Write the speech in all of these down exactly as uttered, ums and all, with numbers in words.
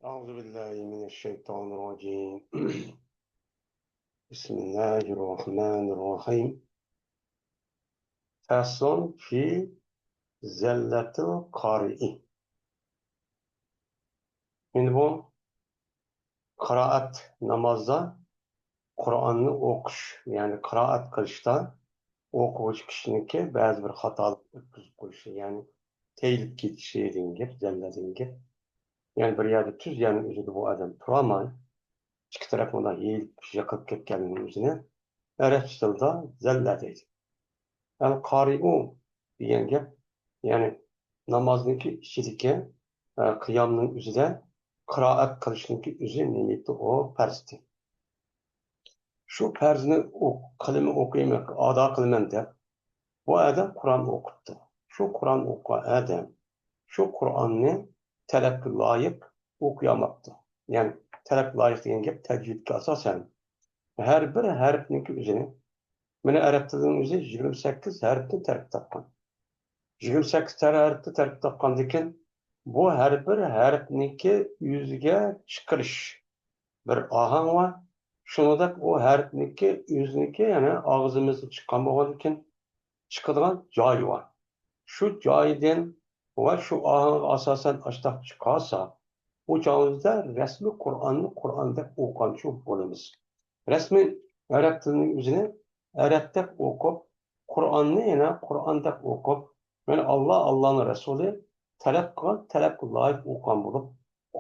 أعوذ بالله من الشيطان الرجيم. بسم الله الرحمن الرحيم. فصل في زلة القارئ. مانا بۇ قىرائەت نامازدا قۇرئاننى ئوقۇش، يەنى قىرائەت قىلىشتا ئوقۇغۇچى كىشىنىڭكى بەزى بىر خاتالىق ئۆتكۈزۈپ قويۇشى، يەنى تېيىلىپ كېتىشى دېگەن گەپ، زەللە دېگەن گەپ. يەنى بىر يەردە تۈز يەرنىڭ ئۆزىدە بۇ ئادەم تۇرالماي، ئىككى تەرەپ مۇنداق يېيىلىپ يىقىلىپ كەتكەننىڭ ئۆزىنى ئەرەبچە تىلدا زەللە دەيدۇ. ئەل قارىئۇ دېگەن گەپ، يەنى نامازنىڭكى ئىچىدىكى، ئە، قىيامنىڭ ئۆزىدە قىرائەت قىلىشنىڭكى ئۆزى نىيىتى ئۇ پەرزدى. شۇ پەرزنى ئوق-، قىلىمەن، ئوقۇيمەن، ئادا قىلىمەن دەپ، بۇ ئادەم قۇرئان ئوقۇپتۇ. شۇ قۇرئان ئوقۇغان ئادەم شۇ قۇرئاننى تەلەپكە لايىق ئوقۇيالماپتۇ. يەنى تەلەپكە لايىق دېگەن گەپ تەجۋىدكە ئاساسەن، ھەر بىر ھەرپنىڭكى ئۆزىنى، مانا ئەرەب تىلىنىڭ ئۆزى يىگىرمە سەككىز ھەرپتىن تەركىب تاپقان. يىگىرمە سەككىز تەر-، ھەرپتىن تەركىب تاپقاندىكىن، بۇ ھەر بىر ھەرپنىڭكى ئۆزىگە چىقىرىش بىر ئاھاڭ بار. شۇنىڭدەك ئۇ ھەرپنىڭكى ئۆزىنىڭكى، يەنى ئاغزىمىزدىن چىققان بولغاندىكىن، چىقىدىغان جايى بار. شۇ جايىدىن ۋە شۇ ئاھاڭغا ئاساسەن ئاشتاق چىقارسا، ئۇ چاغىمىزدا رەسمىي قۇرئاننى قۇرئاندەك ئوقۇغانچۇ بولىمىز. رەسمىي ئەرەب تىلىنىڭ ئۆزىنى ئەرەبتەك ئوقۇپ، قۇرئاننى يەنە قۇرئاندەك ئوقۇپ، مانا ئاللا، ئاللانىڭ رەسۇلى تەلەپ قىلغان، تەلەپكە لايىق ئوقۇغان بولۇپ،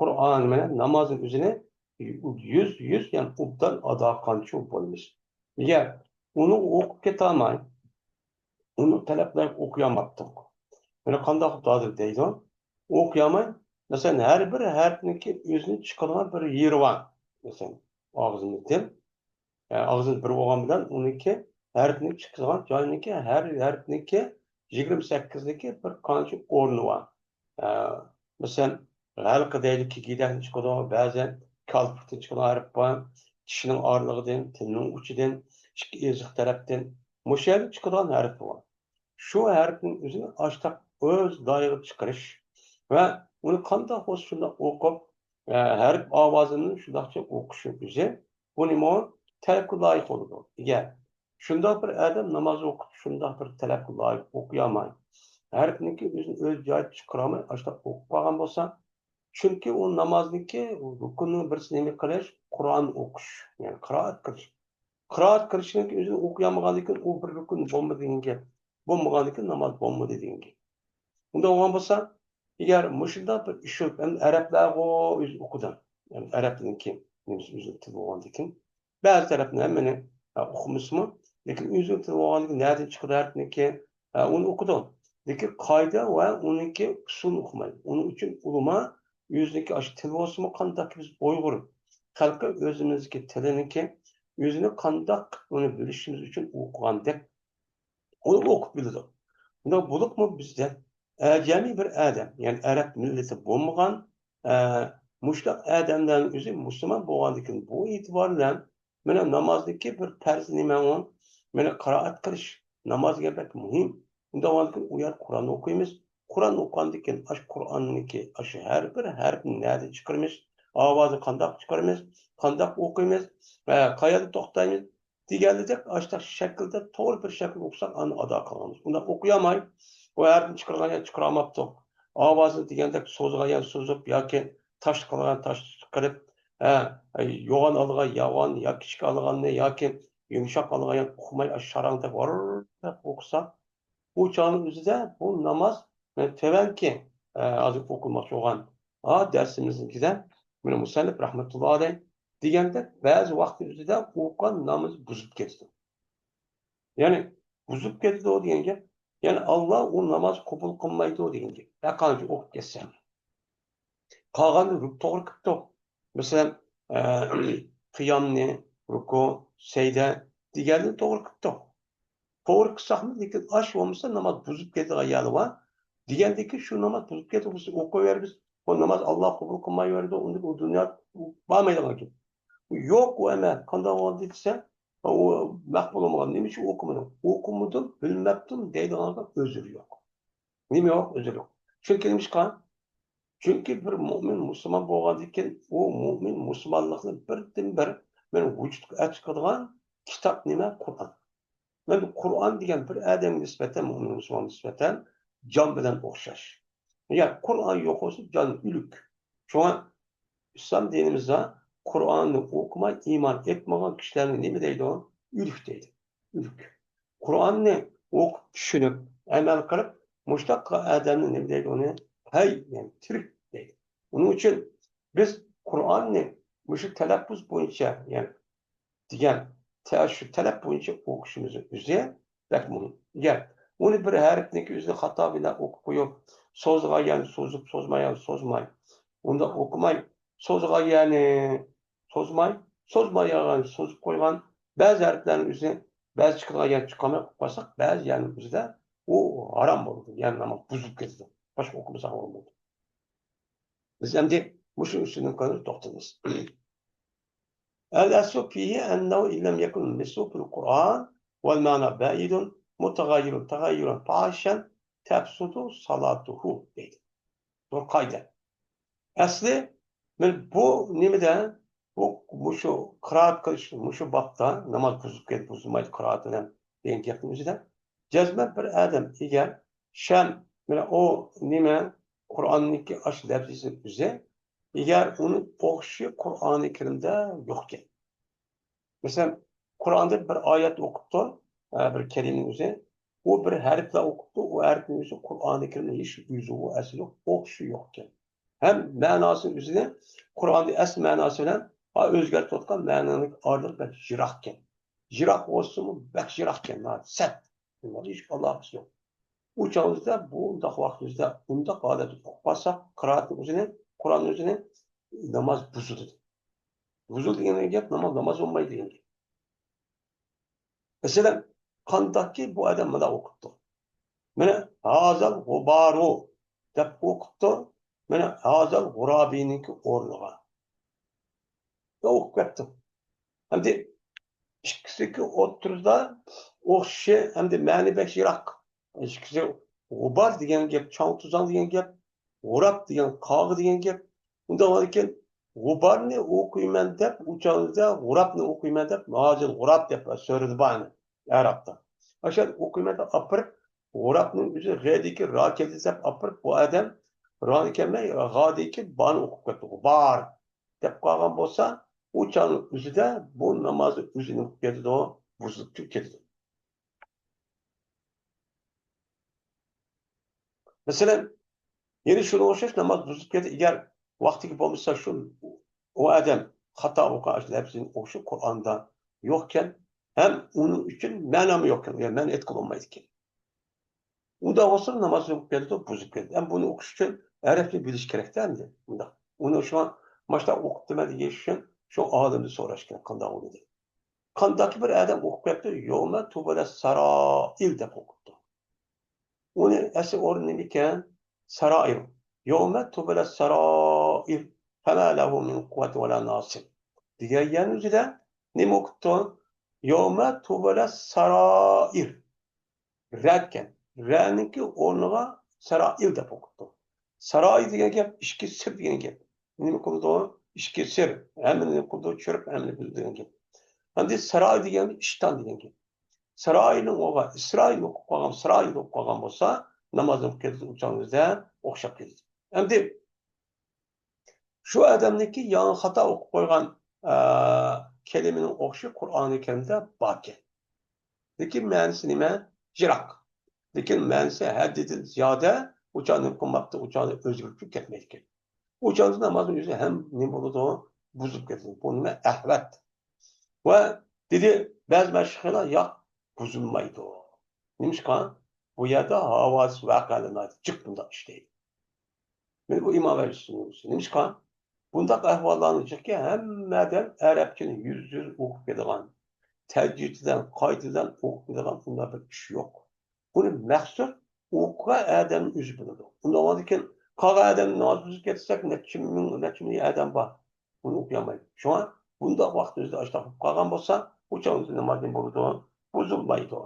قۇرئان مانا نامازنىڭ ئۆزىنى يۈز، يۈز، يەنى ئوبدان ئادا قىلغانچۇ بولىمىز. ئەگەر ئۇنى ئوقۇپ كېتەلمەي، ئۇنى تەلەپ قىلىپ ئوقۇيالماپتۇق. مانا قانداق ھازىر دەيدۇ؟ ئوقۇيالماي، مەسىلەن، ھەر بىر ھەرپنىڭكى ئۆزىنى چىقىدىغان بىر يېرى بار. مەسىلەن، ئاغزىمىزدىن، ئە، ئاغزىمىز بىر بولغان بىلەن ئۇنىڭكى ھەرپنىڭ چىقىدىغان جايىنىڭكى ھەر ھەرپنىڭكى يىگىرمە سەككىزدىكى بىر قانچە ئورنى بار. ئە، مەسىلەن، ھەلقە دەيدۇ، كېگىدەكتىن چىقىدۇ، بەزەن كالپۇكتىن چىقىدۇ ھەرپ بار، چىشنىڭ ئارىلىقىدىن، تىلنىڭ ئۇچىدىن، ئىككى ئېزىق تەرەپتىن، مۇشۇ يەردىن چىقىدىغان ھەرپ بار. شۇ ھەرپنىڭ ئۆزىنى ئاشتاق ئۆز لايىقىدا چىقىرىش ۋە ئۇنى قانداق بولسا شۇنداق ئوقۇپ، ئە، ھەرپ ئاۋازىنى شۇنداقچە ئوقۇشنىڭ ئۆزى، بۇ نېمە؟ تەلەپكە لايىق بولىدۇ. ئەگەر شۇنداق بىر ئادەم ناماز ئوقۇپ، شۇنداق بىر تەلەپكە لايىق ئوقۇيالماي، ھەرپنىڭكى ئۆزىنى ئۆز جايىدا چىقىرالماي، ئاشۇنداق ئوقۇپ قالغان بولسا، چۈنكى ئۇ نامازنىڭكى رۇكنىنىڭ بىرسى نېمە قىلىش؟ قۇرئان ئوقۇش، يەنى قىرائەت قىلىش. قىرائەت قىلىشنىڭكى ئۆزىنى ئوقۇيالمىغاندىكىن، ئۇ بىر رۇكن بولمىدى دېگەن گەپ. بولمىغاندىكىن ناماز بولمىدى دېگەن گەپ. ئۇنداق بولغان بولسا، ئەگەر مۇشۇنداق بىر ئىش بولۇپ، ئەمدى ئەرەبلەرغۇ ئۆزى ئوقۇدۇ. ئەمدى ئەرەبنىڭكى نېمىسى ئۆزىنىڭ تىلى بولغاندىكىن، بەزى تەرەپنى ھەممىنى، ئە، ئۇقمىسىمۇ، لېكىن ئۆزىنىڭ تىلى بولغاندىكىن نەدىن چىقىدۇ ھەرپنىڭكى، ئە، ئۇنى ئوقۇدۇ. لېكىن قائىدە ۋە ئۇنىڭكى ئۇسۇلىنى ئۇقمايدۇ. ئۇنىڭ ئۈچۈن ئۇلىما ئۆزىنىڭكى ئاشۇ تىل بولسىمۇ، قانداق بىز ئۇيغۇر خەلقى ئۆزىمىزدىكى تىلىنىڭكى ئۆزىنى قانداق ئۇنى بىلىشىمىز ئۈچۈن ئوقۇغاندەك ئۇنى ئوقۇپ بىلىدۇ. ئۇنداق بولۇپمۇ بىزدە ئەجەمىي بىر ئادەم، يەنى ئەرەب مىللىتى بولمىغان، ئە، مۇشۇنداق ئادەملەرنىڭ ئۆزى مۇسۇلمان بولغاندىكىن، بۇ ئېتىبار بىلەن مانا نامازدىكى بىر پەرز نېمە ئۇ؟ مانا قىرائەت قىلىش. ناماز دېگەن بەك مۇھىم. ئۇنداق بولغاندىكىن ئۇ يەردە قۇرئان ئوقۇيمىز. قۇرئان ئوقۇغاندىكىن ئاشۇ قۇرئاننىڭكى ئاشۇ ھەر بىر ھەرپىنى نەدىن چىقىرىمىز؟ ئاۋازىنى قانداق چىقىرىمىز؟ قانداق ئوقۇيمىز؟ ئە، قەيەردە توختايمىز؟ دېگەنلىدەك ئاشۇنداق شەكىلدە توغرا بىر شەكىلدە ئوقۇساق، ئاندىن ئادا قىلغانمىز. ئۇنداق ئوقۇيالماي، ئۇ ھەرپنى چىقىرغان يەردە چىقىرالماپتۇق. ئاۋازىنى دېگەندەك سوزغان يەردە سوزۇپ ياكى تاشلىق قىلغان تاشلىق قىلىپ، ھە، يوغان ئالغان ياغان يا كىچىك ئالغاننى ياكى يۇمشاق ئالغان يەرنى ئۇقماي، ئاشۇ شاراڭدەك ۋاررىدەپ ئوقۇساق، بۇ چاغنىڭ ئۆزىدە بۇ ناماز، مانا تۆۋەنكى، ئە، ھازىر ئوقۇلماقچى بولغان، ھا، دەرسىمىزنىڭكىدە، مانا مۇسەننىپ رەھمەتۇللا ئەلەيھ دېگەندەك، بەزى ۋاقىتنىڭ ئۆزىدە ئوقۇغان نامىزى بۇزۇلۇپ كېتىدۇ. يەنى بۇزۇپ كېتىدۇ دېگەن گەپ، يەنى ئاللا ئۇ ناماز قوبۇل قىلمايدۇ دېگەن گەپ. ھەرقانچە ئوقۇپ كەتسە. قالغان رۇك-، توغرا قىپتۇ. مەسىلەن، ئە، قىيامنى، رۇكۇ، سەجدە دېگەننى توغرا قىپتۇ. توغرا قىلساقمۇ، لېكىن ئاش بولمىسا ناماز بۇزۇپ كېتىدىغان يەرلىرى بار. دېگەندىكى شۇ ناماز بۇزۇپ كېتىپ بولسا ئوقۇۋېرىمىز. بۇ ناماز ئاللا قوبۇل قىلمايۋېرىدۇ، ئۇندىن ئۇ دۇنيا بارمايدىغان گەپ. يوق، ئۇ ئەمەل. قانداق بولدى دېسە، ئۇ مەقبۇل بولمىغان. نېمە ئۈچۈن ئوقۇمىدىڭ؟ ئوقۇمىدىم، بىلمەپتىم دەيدىغانغا ئۆزرى يوق. نېمە يوق؟ ئۆزرى يوق. چۈنكى نېمىشقا؟ چۈنكى بىر مۆمىن مۇسۇلمان بولغاندىن كېيىن، ئۇ مۆمىن مۇسۇلمانلىقنى بىردىنبىر مەن ۋۇجۇدقا ئەكس قىلىدىغان كىتاب نېمە؟ قۇرئان. مەن قۇرئان دېگەن بىر ئادەمگە نىسبەتەن، مۆمىن مۇسۇلمانغا نىسبەتەن جان بىلەن ئوخشاش. ئەگەر قۇرئان يوق بولسا، جان ئۆلۈك. شۇڭا ئىسلام دىنىمىزدا قۇرئاننى ئوقۇماي ئىمان ئېيتمىغان كىشىلەرنى نېمە دەيدۇ؟ ئۆلۈك دەيدۇ. ئۆلۈك. قۇرئاننى ئوقۇپ، چۈشىنىپ، ئەمەل قىلىپ، مۇشۇنداق ئادەمنى نېمە دەيدۇ ئۇنى؟ ھەي، يەنى تىرىك دەيدۇ. ئۇنىڭ ئۈچۈن بىز قۇرئاننى مۇشۇ تەلەپپۇز بويىچە، يەنى دېگەن تە-، شۇ تەلەپ بويىچە ئوقۇشىمىزنىڭ ئۆزى بەك مۇھىم. ئەگەر ئۇنى بىر ھەرپنىڭكى ئۆزىنى خاتا بىلەن ئوقۇپ قويۇپ، سوزغان يەرنى سوزۇپ، سوزمىغان يەرنى سوزماي، ئۇنداق ئوقۇماي، سوزغان يەرنى سوزماي، سوزمايدىغان يەرنى سوزۇپ قويغان، بەزى ھەرپلەرنىڭ ئۆزىنى، بەزى چىقىدىغان يەرنى چىقارماي قويۇپ قالساق، بەزى يەرنىڭ ئۆزىدە ئۇ ھارام بولىدۇ. يەنى ناماز بۇزۇلۇپ كېتىدۇ. باشقا ئوقۇمىساق بولمايدۇ. بىز ئەمدى مۇشۇ ئۈستىدىن توختىلىمىز. الأصل فيه أنه إن لم يكن المثل في القرآن والمعنى بعيد متغير تغيرا فاحشا تفسد صلاته دەيدۇ. بۇ قائىدە. ئەسلى، مەن بۇ نېمىدە، بۇ، مۇشۇ قىرائەت قىلىش، مۇشۇ بابتا ناماز بۇزۇپ كەت-، بۇزۇلمايدۇ قىرائەت بىلەن دېگەن گەپنىڭ ئۆزىدە، جەزمەن بىر ئادەم ئەگەر شەم، مانا ئۇ نېمە، قۇرئاننىڭكى ئاشۇ لەپزىسىنىڭ ئۆزى، ئەگەر ئۇنىڭ ئوخشىشى قۇرئانى كەرىمدە يوقكەن. مەسىلەن، قۇرئاندا بىر ئايەت ئوقۇپتۇ، ئە، بىر كەلىمىنىڭ ئۆزى. ئۇ بىر ھەرپلا ئوقۇپتۇ، ئۇ ھەرپنىڭ ئۆزى قۇرئانى كەرىمدە ھېچ ئۆزى ئەسلى يوق، ئوخشىشى يوقكەن. ھەم مەناسىنىڭ ئۆزىنى قۇرئاندا ئەسلى مەناسى بىلەن، ھا، ئۆزگەرتىۋاتقان مەنانىڭ ئارىلىقى بەك يىراقكەن. يىراق بولسىمۇ بەك يىراقكەن، ھا، سەت. بۇنىڭ ھېچ ئالاقىسى يوق. ئۇ چاغىمىزدا بۇنداق ۋاقتىمىزدا ئۇنداق ھالەتتە ئوقۇپ قالساق، قىرائەتنىڭ ئۆزىنى، قۇرئاننىڭ ئۆزىنى ناماز بۇزۇلىدۇ. بۇزۇلدى دېگەن گەپ ناماز، ناماز بولمايدۇ دېگەن گەپ. مەسىلەن، قانداقكى بۇ ئادەم مۇنداق ئوقۇپتۇ. مانا، ھازال غۇبارۇ دەپ ئوقۇپتۇ. مانا، ھازال غۇرابىنىڭكى ئورنىغا. ئوقۇپ كەپتۇ. ئەمدى ئىككىسىنىڭكى ئوتتۇرىدا ئوخشىشى، ئەمدى مەنى بەك يىراق. ئىككىسى غۇبار دېگەن گەپ، چاڭ-توزان دېگەن گەپ، غۇراب دېگەن قاغا دېگەن گەپ. ئۇنداق بولغاندىكىن، غۇبارنى ئوقۇيمەن دەپ، ئۇ چاغدا غۇرابنى ئوقۇيمەن دەپ، ھازىل غۇراب دەپ سۆرىدى بار ئەرەبتە. ئاشۇ ئوقۇيمەن دەپ ئاپىرىپ، غۇرابنىڭ ئۆزى غەدىكى را كەلدى دەپ ئاپىرىپ، بۇ ئادەم رانى كەلمەي، غادىكى بانى ئوقۇپ كەتتى. غۇبار دەپ قالغان بولسا، ئۇ چاغنىڭ ئۆزىدە بۇ نامازنى ئۆزى نېمە قىلىپ كېتىدۇ؟ بۇزۇلۇپ كېتىدۇ. مەسىلەن، يەنە شۇنىڭغا ئوخشاش ناماز بۇزۇلۇپ كېتىدۇ. ئەگەر ۋاقتىغا بولمىسا، شۇ، ئۇ ئادەم خاتا ئوقۇغان لەپزىنى ئوخشاش قۇرئاندا يوقكەن، ھەم ئۇنىڭ ئۈچۈن مەنامۇ يوقكەن، يەنى مەنئى ئېيتقىلى بولمايدىكەن. ئۇنداق بولسا ناماز بۇزۇلۇپ كېتىدۇ، بۇزۇلۇپ كېتىدۇ. ھەم بۇنى ئوقۇش ئۈچۈن ئەرەبچە بىلىش كېرەكتە ئەمدى. مۇنداق. ئۇنى شۇڭا ماشۇنداق ئوقۇپتىمەن دېيىش ئۈچۈن شۇ ئالىمدىن سوراش كېرەك، قانداق ئۇنى دەپ. قانداق بىر ئادەم ئوقۇپ كەپتۇ، يومە تۇبىلە سارائىل دەپ ئوقۇپتۇ. ئۇنى ئەسلى ئورنى نېمىكەن؟ سارائىل. يومە تۇبىلە سارائىل. فەمە لەھۇ مىن قۇۋۋەتى ۋەلا ناسىر. دېگەن يەرنىڭ ئۆزىدە نېمە ئوقۇپتۇ؟ يومە تۇبىلە سارائىل. رەكەن. رەنىڭكى ئورنىغا سارائىل دەپ ئوقۇپتۇ. سارائىل دېگەن گەپ ئىچكى سىر دېگەن گەپ. نېمە قىلىدۇ؟ ئىچكى سىر. ھەممىنى نېمە قىلىدۇ؟ چۈشۈرۈپ، ھەممىنى بىلىدۇ دېگەن گەپ. ئەمدى سارائىل دېگەن ئىشتان دېگەن گەپ. سارائىلنىڭ ئوغلى ئىسرائىل ئوقۇپ قالغان، سارائىل ئوقۇپ قالغان بولسا، نامازنى ئوقۇپ كېتىدۇ، ئۇ چاغىمىزدا ئوخشاپ كېتىدۇ. ئەمدى شۇ ئادەمنىڭكى ياڭى خاتا ئوقۇپ قويغان، ئە، كەلىمىنىڭ ئوخشىشى قۇرئانى كەرىمدە باركەن. لېكىن مەنىسى نېمە؟ يىراق. لېكىن مەنىسى ھەددىدىن زىيادە، ئۇ چاغدا نېمە قىلماپتۇ؟ ئۇ چاغدا ئۆزگىرىپ كەتمەيدىكەن. ئۇ چاغدا نامازنىڭ ئۆزى ھەم نېمە بولىدۇ؟ بۇزۇلۇپ كېتىدۇ. بۇ نېمە؟ ئەھۋەت. ۋە دېدى، بەزى مەشىخىلار، ياق، بۇزۇلمايدۇ. نېمىشقا؟ بۇ يەردە ھاۋاسىز ۋەقەلەر ناھايىتى جىق بۇنداق ئىش دەيدۇ. مانا بۇ ئىمام ئەھمەد سۈننىسى. نېمىشقا؟ بۇنداق ئەھۋاللارنىڭ جىقكى ھەممە ئادەم ئەرەبچىنى يۈزدە يۈز ئوقۇپ كېتىدىغان، تەجۋىد بىلەن، قائىدە بىلەن ئوقۇپ كېتىدىغان بۇنداق بىر ئىش يوق. ئۇنى مەخسۇس ئوقۇغان ئادەمنىڭ ئۆزى بىلىدۇ. ئۇنداق بولغاندىكىن، قالغان ئادەم ناماز بۇزۇپ كەتسەك، نەچچە مىڭ، نەچچە مىليون ئادەم بار. ئۇنى ئوقۇيالمايدۇ. شۇڭا بۇنداق ۋاقىت ئۆزىدە ئاشۇنداق بولۇپ قالغان بولسا، ئۇ چاغدا ناماز نېمە بولىدۇ؟ بۇزۇلمايدۇ.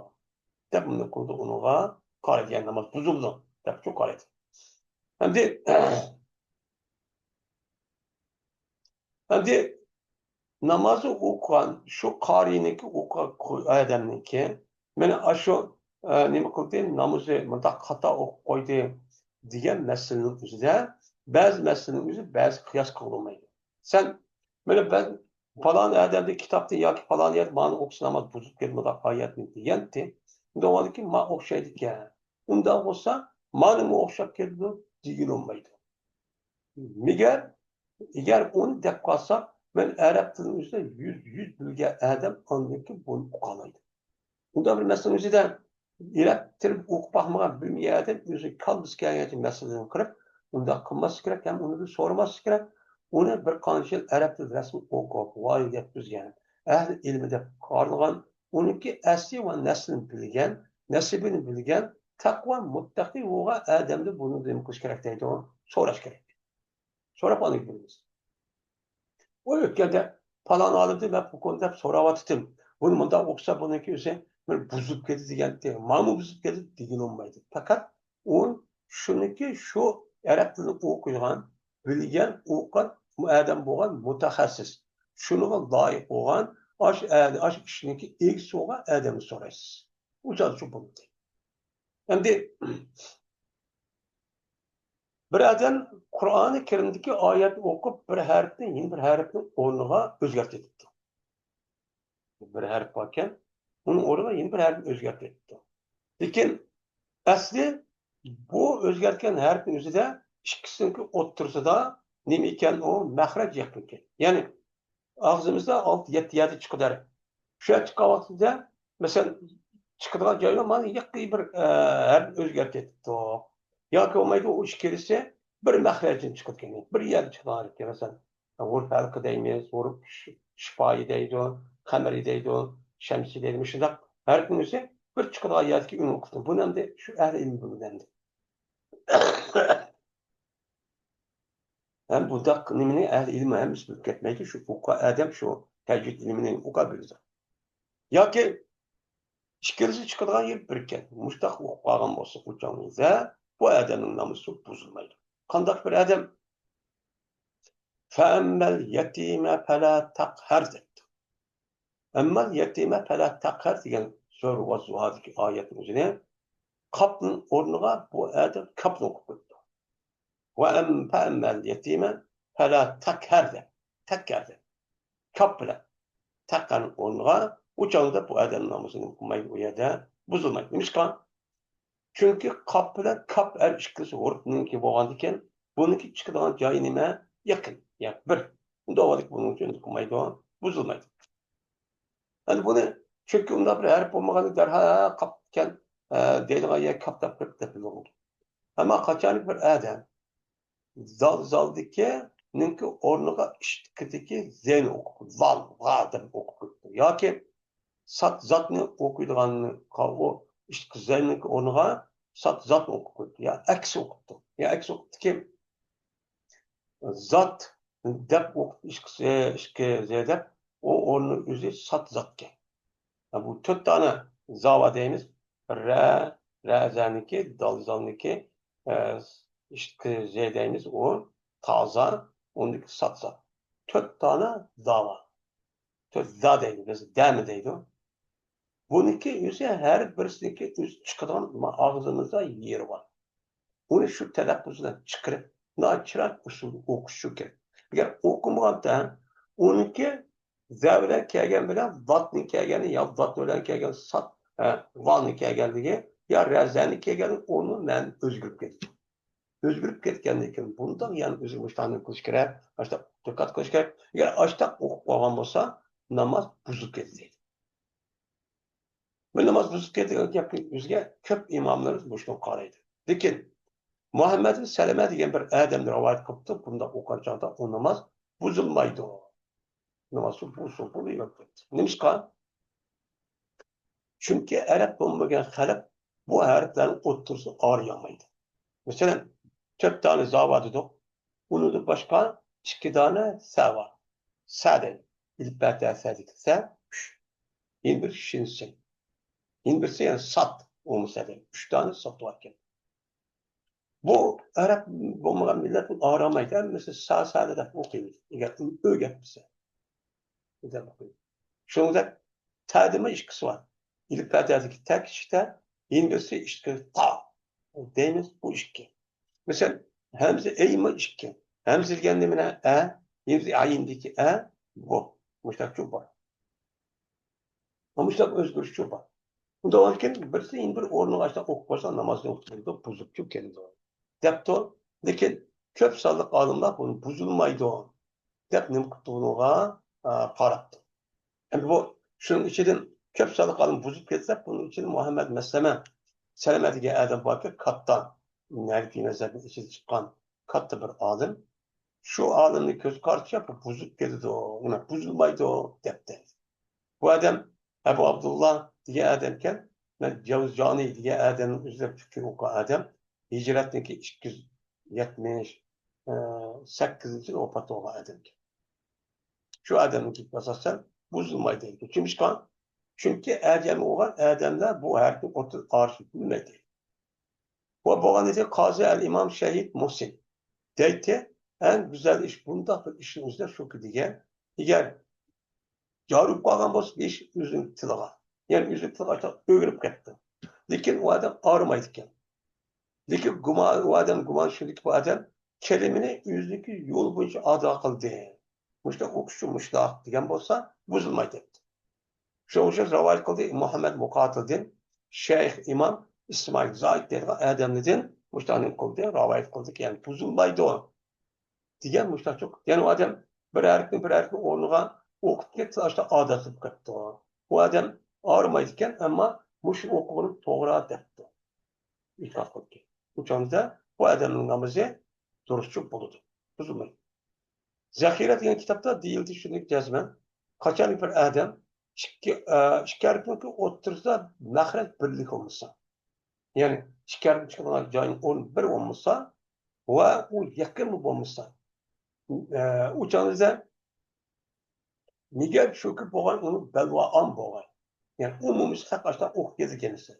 دەپ نېمە قىلىدۇ؟ ئۇنىڭغا قارىدى، يەنى ناماز بۇزۇلدى دەپ شۇ قارىدى. ئەمدى ئەمدى نامازنى ئوقۇغان، شۇ قارىينىڭكى ئوقۇغان ئادەمنىڭكى، مانا ئاشۇ، ئە، نېمە قىلدى، نامىزى مۇنداق خاتا ئوقۇپ قويدى دېگەن مەسىلىنىڭ ئۆزىدە، بەزى مەسىلىنىڭ ئۆزى بەزى قىياس قىلغىلى بولمايدۇ. سەن، مانا، بەز-، پالان ئادەمدە كىتابتا ياكى پالان يەردە مانا ئوقۇسا ناماز بۇزۇلۇپ كېتىدۇ، مۇنداق ئايەتنى دېگەنتى. ئۇنداق بولغاندىكىن ما ئوخشايدىكەن. ئۇنداق بولسا مانىمۇ ئوخشاپ كېتىدۇ دېگىلى بولمايدۇ. مەگەر، ئەگەر ئۇنى دەپ قالساق، مەن ئەرەب تىلىنى ئۆزىدە يۈز، يۈز بىلگەن ئادەم ئاندىن كېيىن بۇنى ئۇقالايدۇ. ئۇنداق بىر مەسىلىنىڭ ئۆزىدە ئېلىپ تىرىپ ئوقۇپ باقمىغان، بىلمىگەن ئادەم ئۆزى كاللىسى كەلگەنچە مەسىلىدىن قىرىپ، ئۇنداق قىلماسلىق كېرەك ھەم ئۇنى بىر سورىماسلىق كېرەك. ئۇنى بىر قانچە يىل ئەرەب تىلى رەسمىي ئوقۇپ، ۋاي يەتكۈزگەن، ئەھلى ئىلمى دەپ قارىلغان، ئۇنىڭكى ئەسلى ۋە نەسلىنى بىلگەن، نەسىبىنى بىلگەن، تەقۋا مۇتتەقى بولغان ئادەمدىن بۇنى نېمە قىلىش كېرەك دەيدۇ؟ سوراش كېرەك. سوراپ ئاندىن بىلىمىز. ئۇ ئۆتكەندە پالان ئالىمدىن مەن بۇ كونا دەپ سوراۋاتىتتىم. بۇنى مۇنداق ئوقۇسا بۇنىڭكى ئۆزى بىر بۇزۇلۇپ كېتىدۇ دېگەنتى. مانا بۇزۇلۇپ كېتىدۇ دېگىلى بولمايدۇ. پەقەت ئۇ شۇنىڭكى شۇ ئەرەب تىلىنى ئوقۇيدىغان، بىلگەن، ئوقۇغان ئادەم بولغان مۇتەخەسسىس. شۇنىڭغا لايىق بولغان، ئاش، ئاش ئىشنىڭكى ئىگىسى بولغان ئادەمنى سورايسىز. ئۇ چاغدا شۇ بولدى. ئەمدى بىر ئادەم قۇرئانى كەرىمدىكى ئايەتنى ئوقۇپ، بىر ھەرپنى يەنە بىر ھەرپنىڭ ئورنىغا ئۆزگەرتىۋېتىپتۇ. بىر ھەرپ باركەن، ئۇنىڭ ئورنىغا يەنە بىر ھەرپنى ئۆزگەرتىۋېتىپتۇ. لېكىن ئەسلى بۇ ئۆزگەرتكەن ھەرپنىڭ ئۆزىدە ئىككىسىنىڭكى ئوتتۇرىسىدا نېمە ئىكەن، ئۇ مەخرەج يوق ئىكەن. يەنى ئاغزىمىزدا ئالتە، يەتتە يەردە چىقىدۇ ھەرپ. شۇ يەردە چىققان ۋاقتىدا، مەسىلەن، چىقىدىغان جايلار مانا يېقى بىر، ئە، ھەرپنى ئۆزگەرتىۋېتىپتۇ. ياكى بولمايدۇ، ئۇ ئىككىلىسى بىر مەخرەجدىن چىقىدىكەن. بىر يەردە چىقىدىغان ھەرپكەن، مەسىلەن، ھۇرۇپ ھەلقە دەيمىز، ھۇرۇپ ش-، شىپايى دەيدۇ، قەمەرى دەيدۇ، شەمسى دەيدۇ. مۇشۇنداق ھەرپنىڭ ئۆزى بىر چىقىدىغان يەردىكى ئۈننى ئوقۇپتۇ. بۇنى ئەمدى شۇ ئەھلى ئىلىم بىلىدۇ ئەمدى. ھەم بۇنداق نېمىنى ئەھلى ئىلىم ھەممىسى بىلىپ كەتمەيدۇ، شۇ ئوقۇغان ئادەم شۇ تەجۋىد ئىلمىنى ئوقۇپ بىلىدۇ. ياكى ئىككىلىسى چىقىدىغان يەر بىركەن. مۇشۇنداق ئوقۇپ قالغان بولسا ئۇ چاغدا بۇ ئادەمنىڭ نامىزى بۇزۇلمايدۇ. قانداق بىر ئادەم؟ فەئەممەل يەتىمە پەلا تەقھەر دەپتۇ. ئەممەل يەتىمە پەلا تەقھەر دېگەن سۈرە ۋەززۇھادىكى ئايەتنىڭ ئۆزىنى قاپنىڭ ئورنىغا بۇ ئادەم كاپنى ئوقۇپ قويۇپتۇ. ۋە ئەم-، فەئەممەل يەتىمە پەلا تەقھەر دەپ، تەقھەر دەپ، كاپ بىلەن تەقھەرنىڭ ئورنىغا ئۇ چاغدا بۇ ئادەمنىڭ نامىزى نېمە قىلمايدۇ، ئۇ يەردە بۇزۇلمايدۇ. نېمىشقا؟ چۈنكى قاپ بىلەن كاپ ھەر ئىككىلىسى ھۇرۇپنىڭكى بولغاندىكىن، بۇنىڭكى چىقىدىغان جايى نېمە؟ يېقىن. يەنى بىر. ئۇنداق بولغاندىكىن بۇنىڭ ئۈچۈن نېمە قىلمايدۇ؟ بۇزۇلمايدۇ. ئەمدى بۇنى، چۈنكى ئۇنداق بىر ھەرپ بولمىغاندا دەرھال، ھە، قاپكەن، ئە، دەيدىغان يەر كاپ دەپ قويۇپ دەپ بىلىدۇ. ئەمما قاچانكى بىر ئادەم زال، زالدىكىنىڭكى ئورنىغا ئىشتىكىدىكى زېنى ئوقۇپ، ۋال، ۋا دەپ ئوقۇپ قويۇپتۇ. ياكى سات، زاتنى ئوقۇيدىغاننى، ئۇ ئىشتىكى زېنىڭكى ئورنىغا سات، زاتنى ئوقۇپ قويۇپتۇ. يا ئەكسى ئوقۇپتۇ. يا ئەكسى ئوقۇپتۇكى، زات دەپ ئوقۇپ، ئىككى، ئىككى زې دەپ، ئۇ ئورنىنىڭ ئۆزى سات زاتكەن. بۇ تۆت دانە زاۋا دەيمىز. رە، رەزەنىكى، دالزالنىكى، ئىككى زې دەيمىز، ئۇ تازا، ئۇنىڭدىكى سات زات. تۆت دانە زاۋا. تۆت زا دەيدۇ، بىز دەمى دەيدۇ. بۇنىڭكى ئۆزى ھەر بىرسىنىڭكى ئۆزى چىقىدىغان ما-، ئاغزىمىزدا يېرى بار. ئۇنى شۇ تەلەپپۇز بىلەن چىقىرىپ، ناھايىتى چىرايلىق ئۇسۇلدا ئوقۇش شۇ كېرەك. ئەگەر ئوقۇمىغاندا، ئۇنىڭكى زە بىلەن كەلگەن بىلەن ۋاتنىڭ كەلگەنى يا ۋات بىلەن كەلگەن سات، ھە، ۋانىڭ كەلگەنلىكى يا رەزەنىڭ كەلگەنلىكى ئۇنىڭ مەنىسى ئۆزگىرىپ كېتىدۇ. ئۆزگىرىپ كەتكەندىن كېيىن بۇنداق يەنە ئۆزى مۇشۇنداق نېمە قىلىش كېرەك، ئاشتاق دىققەت قىلىش كېرەك. ئەگەر ئاشتاق ئوقۇپ قالغان بولسا، ناماز بۇزۇلۇپ كېتىدۇ دەيدۇ. بۇ ناماز بۇزۇلۇپ كېتىدۇ دېگەن گەپنىڭ ئۆزىگە كۆپ ئىماملىرىمىز مۇشۇنداق قارايدۇ. لېكىن مۇھەممەد بىن سەلەمە دېگەن بىر ئادەمدىن رىۋايەت قىلىپتۇ، بۇنداق ئوقۇغان چاغدا ئۇ ناماز بۇزۇلمايدۇ. ناماز بۇزۇلۇپ بولۇۋېرىدۇ. نېمىشقا؟ چۈنكى ئەرەب بولمىغان خەلق بۇ ھەرپلەرنىڭ ئوتتۇرىسىنى ئايرىيالمايدۇ. مەسىلەن، تۆت دانە زا بار دېدۇق. ئۇنىڭدىن باشقا ئىككى دانە سە بار. سە دەيدۇ. ئېلىپبەدە سەدىكى سە، ئۈچ. يەنە بىر شىنسىن. يەنە بىرسى يەنە سات. ئۇمۇ سە دەيدۇ. ئۈچ دانە سات باركەن. بۇ ئەرەب بولمىغان مىللەتنىڭ ئارامايدۇ. ھەممىسى سا، سا دەپ ئوقۇيدۇ. ئەگەر ئۆ، ئۆ گەپ بولسا. شۇنىڭدەك تەدىمۇ ئىككىسى بار. ئېلىپبەدىكى تە كىچىك تە، يېنىكى ئىككى تا دەيمىز، بۇ ئىككى. مەسىلەن، ھەمزە ئەيمۇ ئىككى. ھەمزە دېگەن نېمە؟ ئە، ھەمزە ئايىندىكى ئە، بۇ. مۇشۇنداق چوڭ بار. مۇشۇنداق ئۆزگىرىشچۇ بار. ئۇنداق بولغاندىكىن بىرسى يەنە بىر ئورنىغا ئاشۇنداق ئوقۇپ قويسا نامازنى ئوقۇپ بولىدۇ، بۇزۇلۇپ كېلىدۇ دەپتۇ. لېكىن كۆپ سانلىق ئالىملار بۇنى بۇزۇلمايدۇ دەپ نېمە قىپتۇ بۇنىڭغا، ئا، قاراپتۇ. ئەمدى بۇ شۇنىڭ ئىچىدىن كۆپ سانلىق ئالىم بۇزۇپ كەتسە، بۇنىڭ ئىچىدە مۇھەممەد مەسلەمە، سەلەمە دېگەن ئادەم باركەن، كاتتا ھەنەفىي مەزھەپنىڭ ئىچىدە چىققان كاتتا بىر ئالىم. شۇ ئالىمنىڭ كۆز قارىشىچە بۇ بۇزۇپ كېتىدۇ، نېمە، بۇزۇلمايدۇ دەپتۇ. بۇ ئادەم ئەبۇ ئابدۇللا دېگەن ئادەمكەن. مەن جەۋزىجانى دېگەن ئادەمنىڭ ئۆزى پىقىھ ئوقۇغان ئادەم. ھىجرەتنىڭكى ئىككى يۈز يەتمىش سەككىزىنچى يىلى ۋاپات بولغان ئادەمكەن. شۇ ئادەمنىڭ گېپىگە ئاساسەن بۇزۇلمايدۇ دەيدۇ. چۈمۈشقان، چۈنكى ئەجەمى بولغان ئادەملەر بۇ ھەرپنى ئوتتۇرىغا ئارىشىپ بىلمەيدۇ. ۋە بولغان ئىدى قازى ئەل ئىمام شەھىد مۇھسىن دەيتتى، ئەڭ گۈزەل ئىش بۇنداق بىر ئىشنى ئىزدەش شۇكى دېگەن. ئەگەر جارى بولۇپ قالغان بولسا بىر ئىش ئۆزىنىڭ تىلىغا، يەنى ئۆزىنىڭ تىلىغا ئۆگىنىپ كەتتى. لېكىن ئۇ ئادەم ئاغرىمايدىكەن. لېكىن گۇمان، ئۇ ئادەم گۇمان شۇكى، بۇ ئادەم كەلىمىنى ئۆزىنىڭكى يولى بويىچە ئادا قىلدى. مۇشۇنداق ئوقۇشچۇ مۇشۇنداق دېگەن بولسا بۇزۇلمايدۇ دەپتۇ. شۇنىڭ ئۈچۈن رىۋايەت قىلدى مۇھەممەد مۇقاتىلدىن، شەيخ ئىمام ئىسمائىل زاھىد دەيدىغان ئادەملىدىن مۇشۇنداق نېمە قىلدى، رىۋايەت قىلدى، يەنى بۇزۇلمايدۇ دېگەن مۇشۇنداق. يەنى ئۇ ئادەم بىر ھەرپنى بىر ھەرپنىڭ ئورنىغا ئوقۇپ كەتسە، ئاشۇنداق ئادەتلىنىپ كەپتۇ. ئۇ ئادەم ئاغرىمايدىكەن، ئەمما مۇشۇ ئوقۇغىنىم توغرا دەپتۇ. ئېتىقاد قىلىدىكەن. ئۇ چاغدا بۇ ئادەمنىڭ نامىزى دۇرۇسچۇ بولىدۇ، بۇزۇلمايدۇ. زەخىرە دېگەن كىتابتا دېيىلدى شۇنى جەزمەن، قاچان بىر ئادەم ئىككى، ئە، ئىككى ھەرپنىڭكى ئوتتۇرىسىدا مەخرەج بىرلىك بولمىسا، يەنى ئىككى ھەرپ چىقىدىغان جاينىڭ ئورنى بىر بولمىسا ۋە ئۇ يېقىنمۇ بولمىسا، ئە، ئۇ چاغدا نېگەر شۇكى بولغان ئۇنىڭ بەلۋا ئام بولغان. يەنى ئومۇمىي خەق ئاشۇنداق ئوقۇپ كېتىدىكەن دېسە.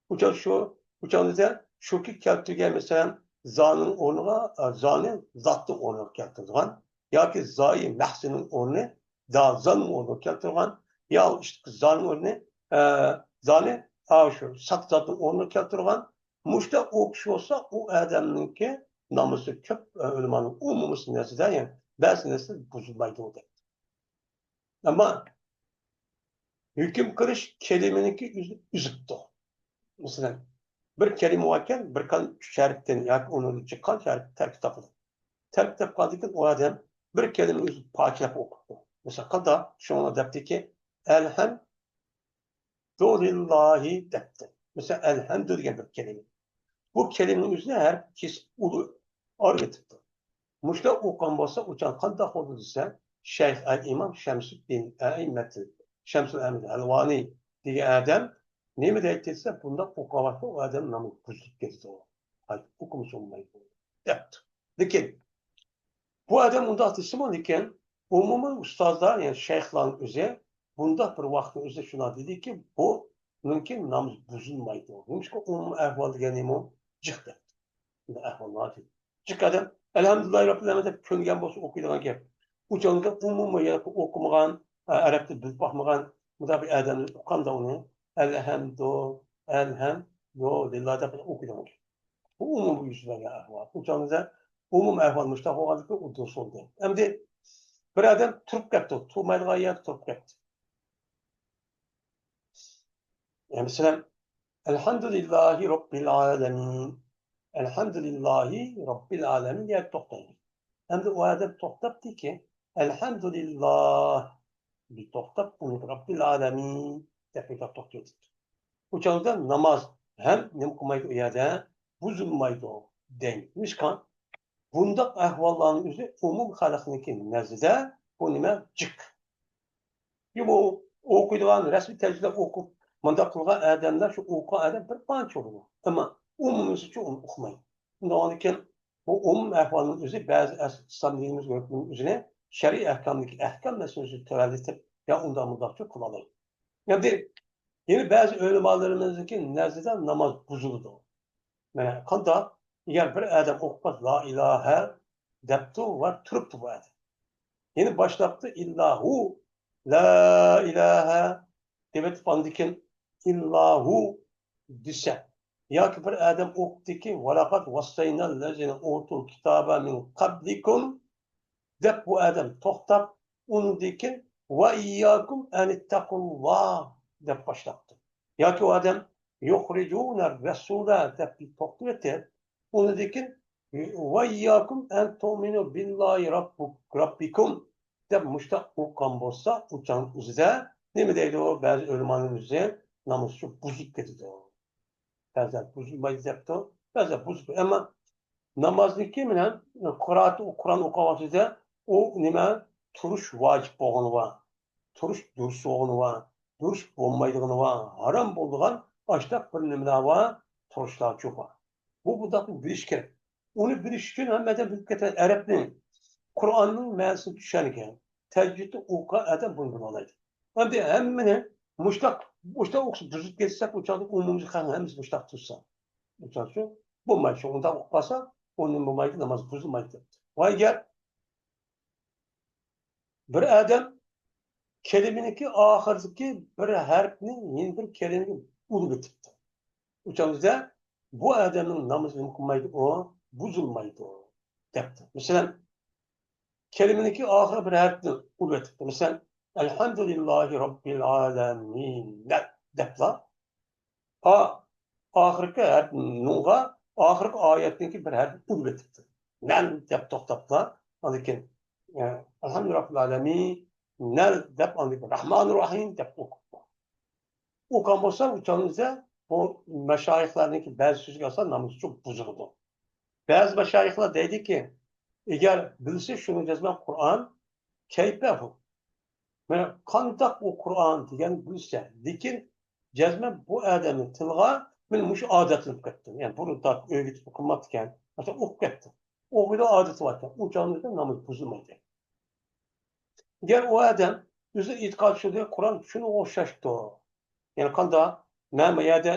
ئۇ چاغ شۇ، ئۇ چاغدا شۇكى كەلتۈرگەن، مەسىلەن، زانىڭ ئورنىغا، ئە، زانى زاتنىڭ ئورنىغا كەلتۈرىدىغان ياكى زايى مەھزىنىڭ ئورنى دا، زاننىڭ ئورنىغا كەلتۈرگەن يا ئىشتىكى زانىڭ ئورنى، ئە، زانى، ئا، شۇ ساق زاتنىڭ ئورنىغا كەلتۈرگەن. مۇشۇنداق ئوقۇش بولسا، ئۇ ئادەمنىڭكى نامىزى كۆپ، ئە، ئۆلىمانىڭ ئومۇمىسى نەزىدە، يەنى بەزى نەزىدە بۇزۇلمايدۇ دەپ. ئەمما ھۆكۈم قىلىش كەلىمىنىڭكى ئۆزى ئۈزۈپتۇ. مەسىلەن، بىر كەلىمە باركەن، بىر قان ئۈچ ھەرپتىن ياكى ئۇنىڭدىن چىققان ھەرپ تەركىب تاپىدۇ. تەركىب تاپقاندىن كېيىن ئۇ ئادەم بىر كەلىمە ئۆزى پاكىتلاپ ئوقۇپتۇ. مەسىلەن، قانداق؟ شۇڭا دەپتىكى، ئەلھەم دۇلىللاھى دەپتۇ. مەسىلەن، ئەلھەمدۇ دېگەن بىر كەلىمە. بۇ كەلىمىنىڭ ئۆزىدە ھەرپ كېسىپ ئۇلۇ ئارىلىتىپتۇ. مۇشۇنداق ئوقۇغان بولسا، ئۇ چاغ قانداق بولىدۇ دېسە، شەيخ ئەل ئىمام شەمسۇددىن ئەئىممەتىل، شەمسۇل ئەمىد ھەلۋانى دېگەن ئادەم نېمە دەيتتى دېسە، بۇنداق ئوقۇغان ۋاقىتتا ئۇ ئادەم نامىزى بۇزۇلۇپ كېتىدۇ. قايتا ئوقۇمىسا بولمايدۇ دەپتۇ. لېكىن بۇ ئادەم ئۇنداق دېسىمۇ، لېكىن ئومۇمىي ئۇستازلار، يەنى شەيخلارنىڭ ئۆزى بۇنداق بىر ۋاقىتنىڭ ئۆزىدە شۇنداق دېدىكى، بۇنىڭكى نامىزى بۇزۇلمايدۇ. نېمىشقا ئومۇمىي ئەھۋال دېگەن نېمە؟ جىق دەپتۇ. بۇنداق ئەھۋال بار دېدى. جىق ئادەم ئەلھەمدۇلىللاھى رەببىل ئالەمىن دەپ كۆنگەن بولسا ئوقۇيدىغان گەپ. ئۇ چاغدا ئومۇمىي ياكى ئوقۇمىغان، ئە، ئەرەب تىلى بىلىپ باقمىغان مۇنداق بىر ئادەم ئۇققاندا ئۇنى ئەلھەمدۇ، ئەلھەم، دۇ، لىللا دەپ ئوقۇيدىغان گەپ. بۇ ئومۇمىي يۈز بەرگەن ئەھۋال. ئۇ چاغدا ئومۇمىي ئەھۋال مۇشۇنداق بولغاندىكىن ئۇ دۇرۇس بولدى. ئەمدى بىر ئادەم تۇرۇپ كەپتۇ، تۇرمايدىغان يەردە تۇرۇپ كەپتۇ. يەنى مەسىلەن، ئەلھەمدۇلىللاھى رەببىل ئالەمىن. ئەلھەمدۇلىللاھى رەببىل ئالەمىن دېگەن توختايدۇ. ئەمدى ئۇ ئادەم توختاپتىكى، ئەلھەمدۇلىللاھ دەپ توختاپ، ئۇنى رەببىل ئالەمىن دەپ توختاپ كېتىپتۇ. ئۇ چاغدا ناماز ھەم نېمە قىلمايدۇ ئۇ يەردە؟ بۇزۇلمايدۇ دەيمىز. نېمىشقا؟ بۇنداق ئەھۋاللارنىڭ ئۆزى ئومۇم خەلقنىڭكى نەزىدە بۇ نېمە؟ جىق. بۇ ئوقۇيدىغان، رەسمىي تەرجىمىلەپ ئوقۇپ، مۇنداق قىلغان ئادەملەر، شۇ ئوقۇغان ئادەم بىر پارچە بولىدۇ. ئەمما ئومۇمىيسىچۇ ئۇنى ئۇقمايدۇ. شۇنداق بولغاندىكىن، بۇ ئومۇم ئەھۋالنىڭ ئۆزى بەزى ئەس-، ئىسلام دىنىمىزنىڭ ھۆكمىنىڭ ئۆزىنى شەرئىي ئەھكامدىكى ئەھكام مەسىلىسىنى تۆۋەنلىتىپ، يا ئۇنداق مۇنداقچۇ قىلالايدۇ. ئەمدى يەنە بەزى ئۆلىمالىرىمىزنىڭكى نەزىدە ناماز بۇزۇلىدۇ. مانا قانداق؟ ئەگەر بىر ئادەم ئوقۇپ لا ئىلاھە دەپتۇ ۋە تۇرۇپتۇ بۇ ئادەم. يەنە باشلاپتۇ، ئىللاھۇ، لا ئىلاھە دەۋېتىپ، ئاندىن كېيىن ئىللاھۇ دېسە، ياكى بىر ئادەم ئوقۇپتىكى، ۋەلەقەد ۋەسسەينەللەزىنە ئۇتۇل كىتابە مىن قەبلىكۇم دەپ، بۇ ئادەم توختاپ، ئۇندىن كېيىن ۋە ئىيياكۇم ئەنىتتەقۇللا دەپ باشلاپتۇ. ياكى ئۇ ئادەم يۇخرىجۇنە رەسۇلە دەپ توختىۋېتىپ، ئۇنىڭدىن كېيىن ۋە ئىيياكۇم ئەن تۇئمىنۇ بىللاھى رەببۇ-، رەببىكۇم دەپ مۇشتاق ئوقۇغان بولسا، ئۇ چاغنىڭ ئۆزىدە نېمە دەيدۇ؟ بەزى ئۆلىمانىڭ ئۆزى نامىزى بۇزۇلۇپ كېتىدۇ. بەزىلەر بۇزۇلمايدۇ دەپتۇ، بەزىلەر بۇزۇلىدۇ. ئەمما نامازنىڭكى بىلەن قىرائەت، قۇرئان ئوقۇغان ۋاقتىدا ئۇ نېمە، تۇرۇش ۋاجىپ بولغىنى بار، تۇرۇش دۇرۇس بولغىنى بار، دۇرۇس بولمايدىغىنى بار، ھارام بولىدىغان ئاشتاق بىر نېمىلەر بار، تۇرۇشلارچۇ بار. بۇ بۇنداق بىلىش كېرەك. ئۇنى بىلىش ئۈچۈن ھەممە ئادەم بىلىپ كېتىدۇ. ئەرەبنىڭ قۇرئاننىڭ مەنىسىنى چۈشەنگەن، تەجۋىدنى ئوقۇغان ئادەم بۇنى بىلەلەيدۇ. ئەمدى ھەممىنى مۇشتاق، مۇشتاق ئوقۇسا بۇزۇلۇپ كەتسەك، ئۇ چاغدا ئومۇمىي خەلق ھەممىسى مۇشتاق تۇرسا. مىسال ئۈچۈن، بولمايدۇ. شۇ ئۇنداق ئوقۇپ قالسا، ئۇندىن بولمايدۇ، ناماز بۇزۇلمايدۇ دەپتۇ. ۋە ئەگەر بىر ئادەم كەلىمىنىڭكى ئاخىرىدىكى بىر ھەرپنى يەنە بىر كەلىمىگە ئۇلىۋېتىپتۇ. ئۇ چاغدا بۇ ئادەمنىڭ نامىزى نېمە قىلمايدۇ؟ ئۇ بۇزۇلمايدۇ دەپتۇ. مەسىلەن، كەلىمىنىڭكى ئاخىرى بىر ھەرپنى ئۇلىۋېتىپتۇ. مەسىلەن، ئەلھەمدۇلىللاھى رەببىل ئالەمىن دەپلا، ئا، ئاخىرقى ھەرپ نۇنغا، ئاخىرقى ئايەتنىڭكى بىر ھەرپنى ئۇلىۋېتىپتۇ. نەن دەپ توختاپلا، ئاندىن كېيىن، ئە، ئەلھەمدۇلىللاھى رەببىل ئالەمىن، نەل دەپ، ئاندىن كېيىن رەھمانىر رەھىم دەپ ئوقۇپتۇ. ئوقۇغان بولسا، ئۇ چاغدا بۇ مەشايىخلارنىڭكى بەزى سۆزىگە ئاساسەن نامىزى بۇزۇلىدۇ. بەزى مەشايىخلار دەيدىكى، ئەگەر بىلسە شۇنى جەزمەن قۇرئان، كەيپەھۇ. مانا قانداق ئۇ قۇرئان دېگەن بىلسە، لېكىن جەزمەن بۇ ئادەمنىڭ تىلىغا مانا مۇشۇ ئادەتلىنىپ كەتتى. يەنى بۇرۇن تارتىپ ئۆگىتىپ ئوقۇماپتىكەن، مەسىلەن، ئوقۇپ كەتتى. ئوقۇيدۇ، ئادىتى باركەن، ئۇ چاغدا نامىزى بۇزۇلمايدۇ. ئەگەر ئۇ ئادەم ئۆزى ئېتىقاد شۇدى، قۇرئان شۇنىڭغا ئوخشاشتۇ. يەنى قانداق؟ مەن بۇ يەردە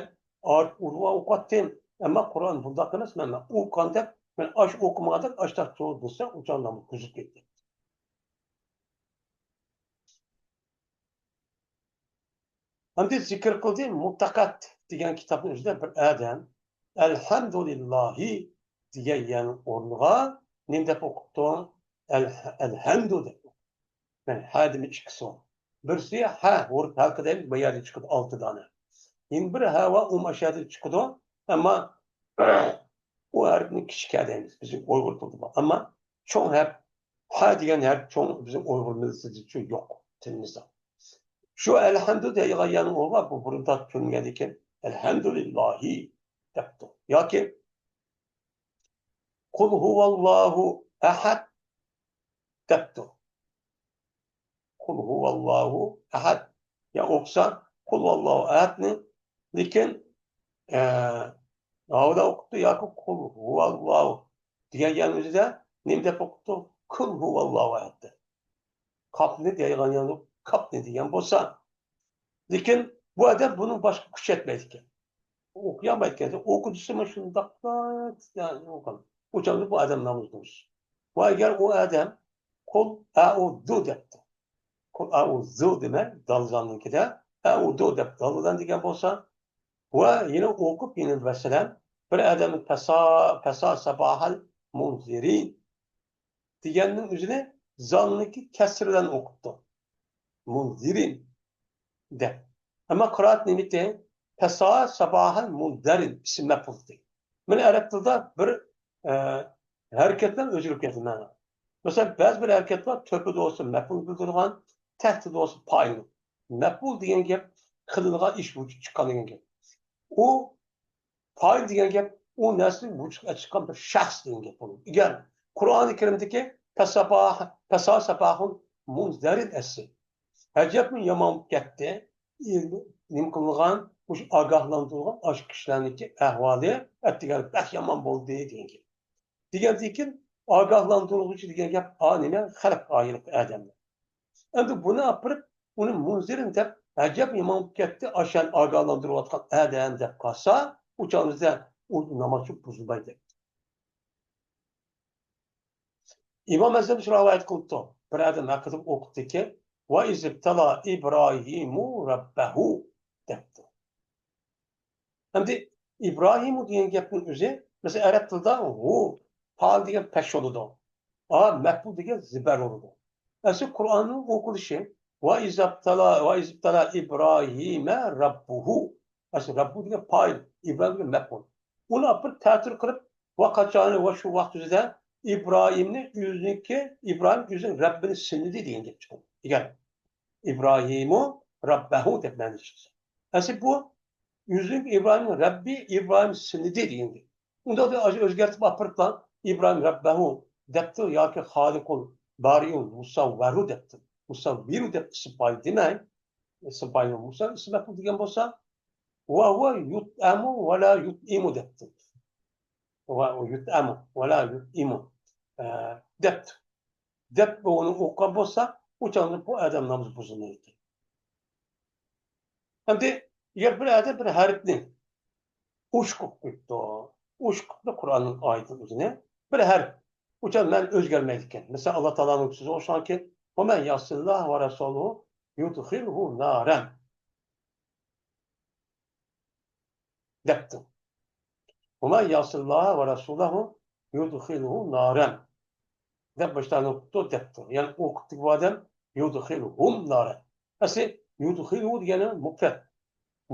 ئارتۇق ئۇرغا ئوقۇۋاتتىم، ئەمما قۇرئان بۇنداق ئەمەس، مەن، مەن ئوقۇغاندەك، مەن ئاشۇ ئوقۇمىغاندەك ئاشتاق تۇرۇپ بولسا، ئۇ چاغ نامىزى بۇزۇلۇپ كەتتى. ئەمدى زىكىر قىلدى، مۇتەقەت دېگەن كىتابنىڭ ئۆزىدە بىر ئادەم ئەلھەمدۇلىللاھى دېگەن يەرنىڭ ئورنىغا نېمە دەپ ئوقۇپتۇ؟ ئەل-، ئەلھەمدۇ دەپ. يەنى ھە دېمەي ئىككىسى بار. بىرسى ھە، ھۇرۇپ ھەلقە دەيمىز، بۇ يەردىن چىقىدۇ ئالتە دانە. يەنە بىر ھە بار، ئۇمۇ ئاشۇ يەردىن چىقىدۇ. ئەمما ئۇ ھەرپنى كىچىك ھە دەيمىز، بىزنىڭ ئۇيغۇر تىلىدا بار. ئەمما چوڭ ھەرپ، ھە دېگەن ھەرپ چوڭ، بىزنىڭ ئۇيغۇر مىللىتىدىچۇ يوق، تىلىمىزدا. شۇ ئەلھەمدۇ دەيدىغان يەرنىڭ ئورنىغا بۇ بۇرۇن تارتىپ كۆرۈنگەندىكىن، ئەلھەمدۇلىللاھى دەپتۇ. ياكى قۇل ھۇۋاللاھۇ ئەھەد دەپتۇ. قۇل ھۇۋاللاھۇ ئەھەد. يا ئوقۇسا، قۇل ھۇۋاللاھۇ ئەھەدنى، لېكىن، ئە، ھاۋدا ئوقۇپتۇ ياكى قۇل ھۇۋاللاھۇ دېگەن يەرنىڭ ئۆزىدە نېمە دەپ ئوقۇپتۇ؟ كۇل ھۇۋاللاھۇ ئەھەد دەپ. كاپنى دەيدىغان يەرنى كاپنى دېگەن بولسا، لېكىن بۇ ئادەم بۇنى باشقا كۈچەتمەيدىكەن. ئوقۇيالمايدىكەن. ئوقۇ دېسە، مانا شۇنداقلا ئوقۇغان. ئۇ چاغدا بۇ ئادەم نامىزى بۇزۇلىدۇ. ۋە ئەگەر ئۇ ئادەم قۇل ئەئۇزۇ دەپتۇ. قۇل ئەئۇزۇ دېمەي، دال زالنىڭكىدە ئەئۇزۇ دەپ دال بىلەن دېگەن بولسا، ۋە يەنە ئوقۇپ، يەنە مەسىلەن، بىر ئادەمنى پەسا، پەسا سەباھەل مۇنزىرىن دېگەننىڭ ئۆزىنى زالنىڭكى كەسرى بىلەن ئوقۇپتۇ. مۇنزىرىن دەپ. ئەمما قىرائەت نېمىتى؟ پەسا سەباھەل مۇنزەرىن، ئىسىم مەپئۇل دېدى. مانا ئەرەب تىلىدا بىر، ئە، ھەرىكەت بىلەن ئۆزگىرىپ كەتتى مەنا. مەسىلەن، بەزى بىر ھەرىكەت بار، تۆپىدە بولسا مەپئۇل بىلدۈرىدىغان، تەھتىدە بولسا پائىل. مەپئۇل دېگەن گەپ قىلىنغان ئىش، ۋۇجۇدقا چىققان دېگەن گەپ. ئۇ پائىل دېگەن گەپ ئۇ نەرسىنى ۋۇجۇدقا چىققان بىر شەخس دېگەن گەپ بولىدۇ. ئەگەر قۇرئانى كەرىمدىكى پەساباھ-، پەسا سەباھۇن مۇنزەرىن ئەتسە، ئەجەبمۇ يامان بولۇپ كەتتى، نېمە قىلىنغان، مۇشۇ ئاگاھلاندۇرۇلغان ئاشۇ كىشىلەرنىڭكى ئەھۋالى ئەتىگەن بەك يامان بولدى دېگەن گەپ. دېگەندىن كېيىن ئاگاھلاندۇرغۇچى دېگەن گەپ، ئا، نېمە، خەلق ئايىلىق ئادەملەر. ئەمدى بۇنى ئاپىرىپ، ئۇنى مۇنزىرىن دەپ، ئەجەب يامان بولۇپ كەتتى، ئاشۇ ئاگاھلاندۇرۇۋاتقان ئادەم دەپ قالسا، ئۇ چاغدا ئۇ ناماز بۇزۇلمايدۇ. ئىمام ئەزەم شۇ رىۋايەت قىلىپتۇ. بىر ئادەم ھەققىدە ئوقۇپتىكى، «ۋە ئىزىبتەلا ئىبراھىمۇ رەببەھۇ» دەپتۇ. ئەمدى ئىبراھىمۇ دېگەن گەپنىڭ ئۆزى، مەسىلەن، ئەرەب تىلىدا ھۇ، پائىل دېگەن پەش بولىدۇ. ئا، مەپئۇل دېگەن زىبەر بولىدۇ. ئەسلى قۇرئاننىڭ ئوقۇلۇشى، «ۋە ئىزابتالا، ۋە ئىزابتالا ئىبراھىمە رەببۇھۇ». ئەسلى رەببۇ دېگەن پائىل، ئىبراھىم دېگەن مەپئۇل. ئۇنى ئاپىرىپ تەتۈر قىلىپ، ۋە قاچانى ۋە شۇ ۋاقىت ئۆزىدە ئىبراھىمنى ئۆزىنىڭكى، ئىبراھىم ئۆزىنىڭ رەببىنى سىنىدى دېگەن گەپ چىقىدۇ. ئەگەر ئىبراھىمۇ رەببەھۇ دەپ مەنىسى چىقسا. ئەسلى بۇ ئۆزىنىڭ ئىبراھىمنىڭ رەببى، ئىبراھىم سىنىدى دېگەن گەپ. ئۇنداق دەپ ئاشۇ ئۆزگەرتىپ ئاپىرىپلا، ئىبراھىم رەببەھۇ دەپتۇ ياكى خالىقۇل بارىئۇل مۇسەۋۋەرۇ دەپتۇ. مۇسەۋۋىرۇ دەپ ئىسىم پائىل دېمەي. ئىسىم پائىل مۇسەۋۋەر، ئىسىم مەپئۇل دېگەن بولسا، ۋە ھۇۋە يۇتئەمۇ ۋە لا يۇتئىمۇ دەپتۇ. ۋە يۇتئەمۇ ۋە لا يۇتئىمۇ، ئە، دەپتۇ. دەپ ئۇنى ئوقۇغان بولسا، ئۇ چاغدا بۇ ئادەم نامىزى بۇزۇلمايدىكەن. ئەمدى ئەگەر بىر ئادەم بىر ھەرپنى ئوشۇق قىلىپ قويۇپتۇ. ئوشۇق قىلىپتۇ قۇرئاننىڭ ئايىتىنىڭ ئۆزىنى. بىر ھەرپ. ئۇ چاغ مەنە ئۆزگەرمەيدىكەن. مەسىلەن، ئاللا تائالانىڭ سۆزى ئوخشىغانكى، «ۋە مەن يەسىللاھ ۋە رەسۇلۇھۇ يۇدخىلھۇ نارەن» دەپتۇ. «ۋە مەن يەسىللاھ ۋە رەسۇلۇھۇ يۇدخىلھۇ نارەن» دەپ باشلانغان قىپتۇ دەپتۇ. يەنى ئوقۇپتۇ بۇ ئادەم، «يۇدخىلھۇم نارەن». ئەسلى يۇدخىلھۇ دېگەنى مۇپرەت.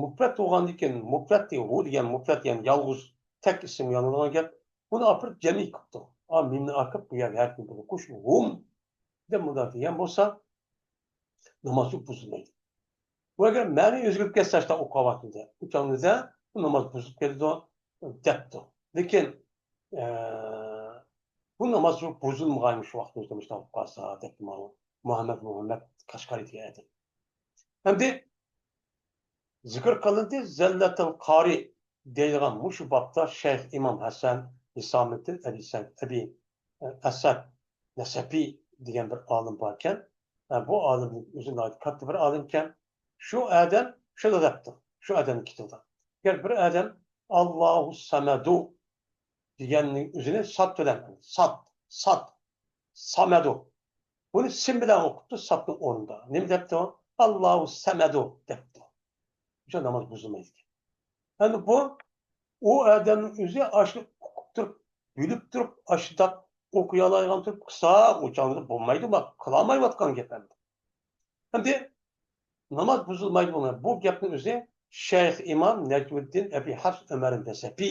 مۇپرەت بولغاندىن كېيىن، مۇپرەت دېگەن، ھۇ دېگەن مۇپرەت، يەنى يالغۇز، تەك ئىسىم يانىدىغان گەپ. بۇنى ئاپىرىپ جەمئىي قىپتۇ. ئا، مىمنى ئاكىپ بۇ يەرگە ھەرپنى بىرگە قوشۇپ، ھۇم دەپ مۇنداق دېگەن بولسا، ناماز بۇزۇلمايدۇ. بۇ ئەگەر مەنە ئۆزگىرىپ كەتسە، شۇنداق ئوقۇغان ۋاقتىدا، ئۇ چاغدا بۇ ناماز بۇزۇلۇپ كېتىدۇ دەپتۇ. لېكىن، ئە، بۇ ناماز بۇزۇلمىغان شۇ ۋاقىتتا مۇشۇنداق بولۇپ قالسا، دەپتۇ ماڭا مۇھەممەد مۇھەممەد قەشقەرى دېگەن ئادەم. ئەمدى زىكىر قىلىندى، زەللەتىل قارى دەيدىغان مۇشۇ بابتا شەيخ ئىمام ھەسەن ھىسامىددىن ئەبى سەئىد، ئەبى ئەسەد نەسەپى دېگەن بىر ئالىم باركەن. بۇ ئالىم ئۆزى ناھايىتى كاتتا بىر ئالىمكەن. شۇ ئادەم شۇنداق دەپتۇ. شۇ ئادەمنىڭ كىتابىدا. ئەگەر بىر ئادەم «ئاللاھۇ سەمەدۇ» دېگەننىڭ ئۆزىنى سات بىلەن، سات، سات، سامەدۇ. بۇنى سىن بىلەن ئوقۇپتۇ، ساتنىڭ ئورنىدا. نېمە دەپتۇ؟ «ئاللاھۇ سەمەدۇ» دەپتۇ. شۇ ناماز بۇزۇلمايدىكەن. ئەمدى بۇ، ئۇ ئادەمنىڭ ئۆزى ئاشۇنى ئوقۇپ تۇرۇپ، بىلىپ تۇرۇپ، ئاشۇنداق ئوقۇيالايدىغان تۇرۇپ قىلسا، ئۇ چاغدا بولمايدۇ، بۇ قىلالمايۋاتقان گەپ ئەمدى. ئەمدى ناماز بۇزۇلمايدۇ بۇنىڭ. بۇ گەپنىڭ ئۆزى شەيخ ئىمام نەجمىددىن ئەبى ھەفس ئۆمەر نەسەپى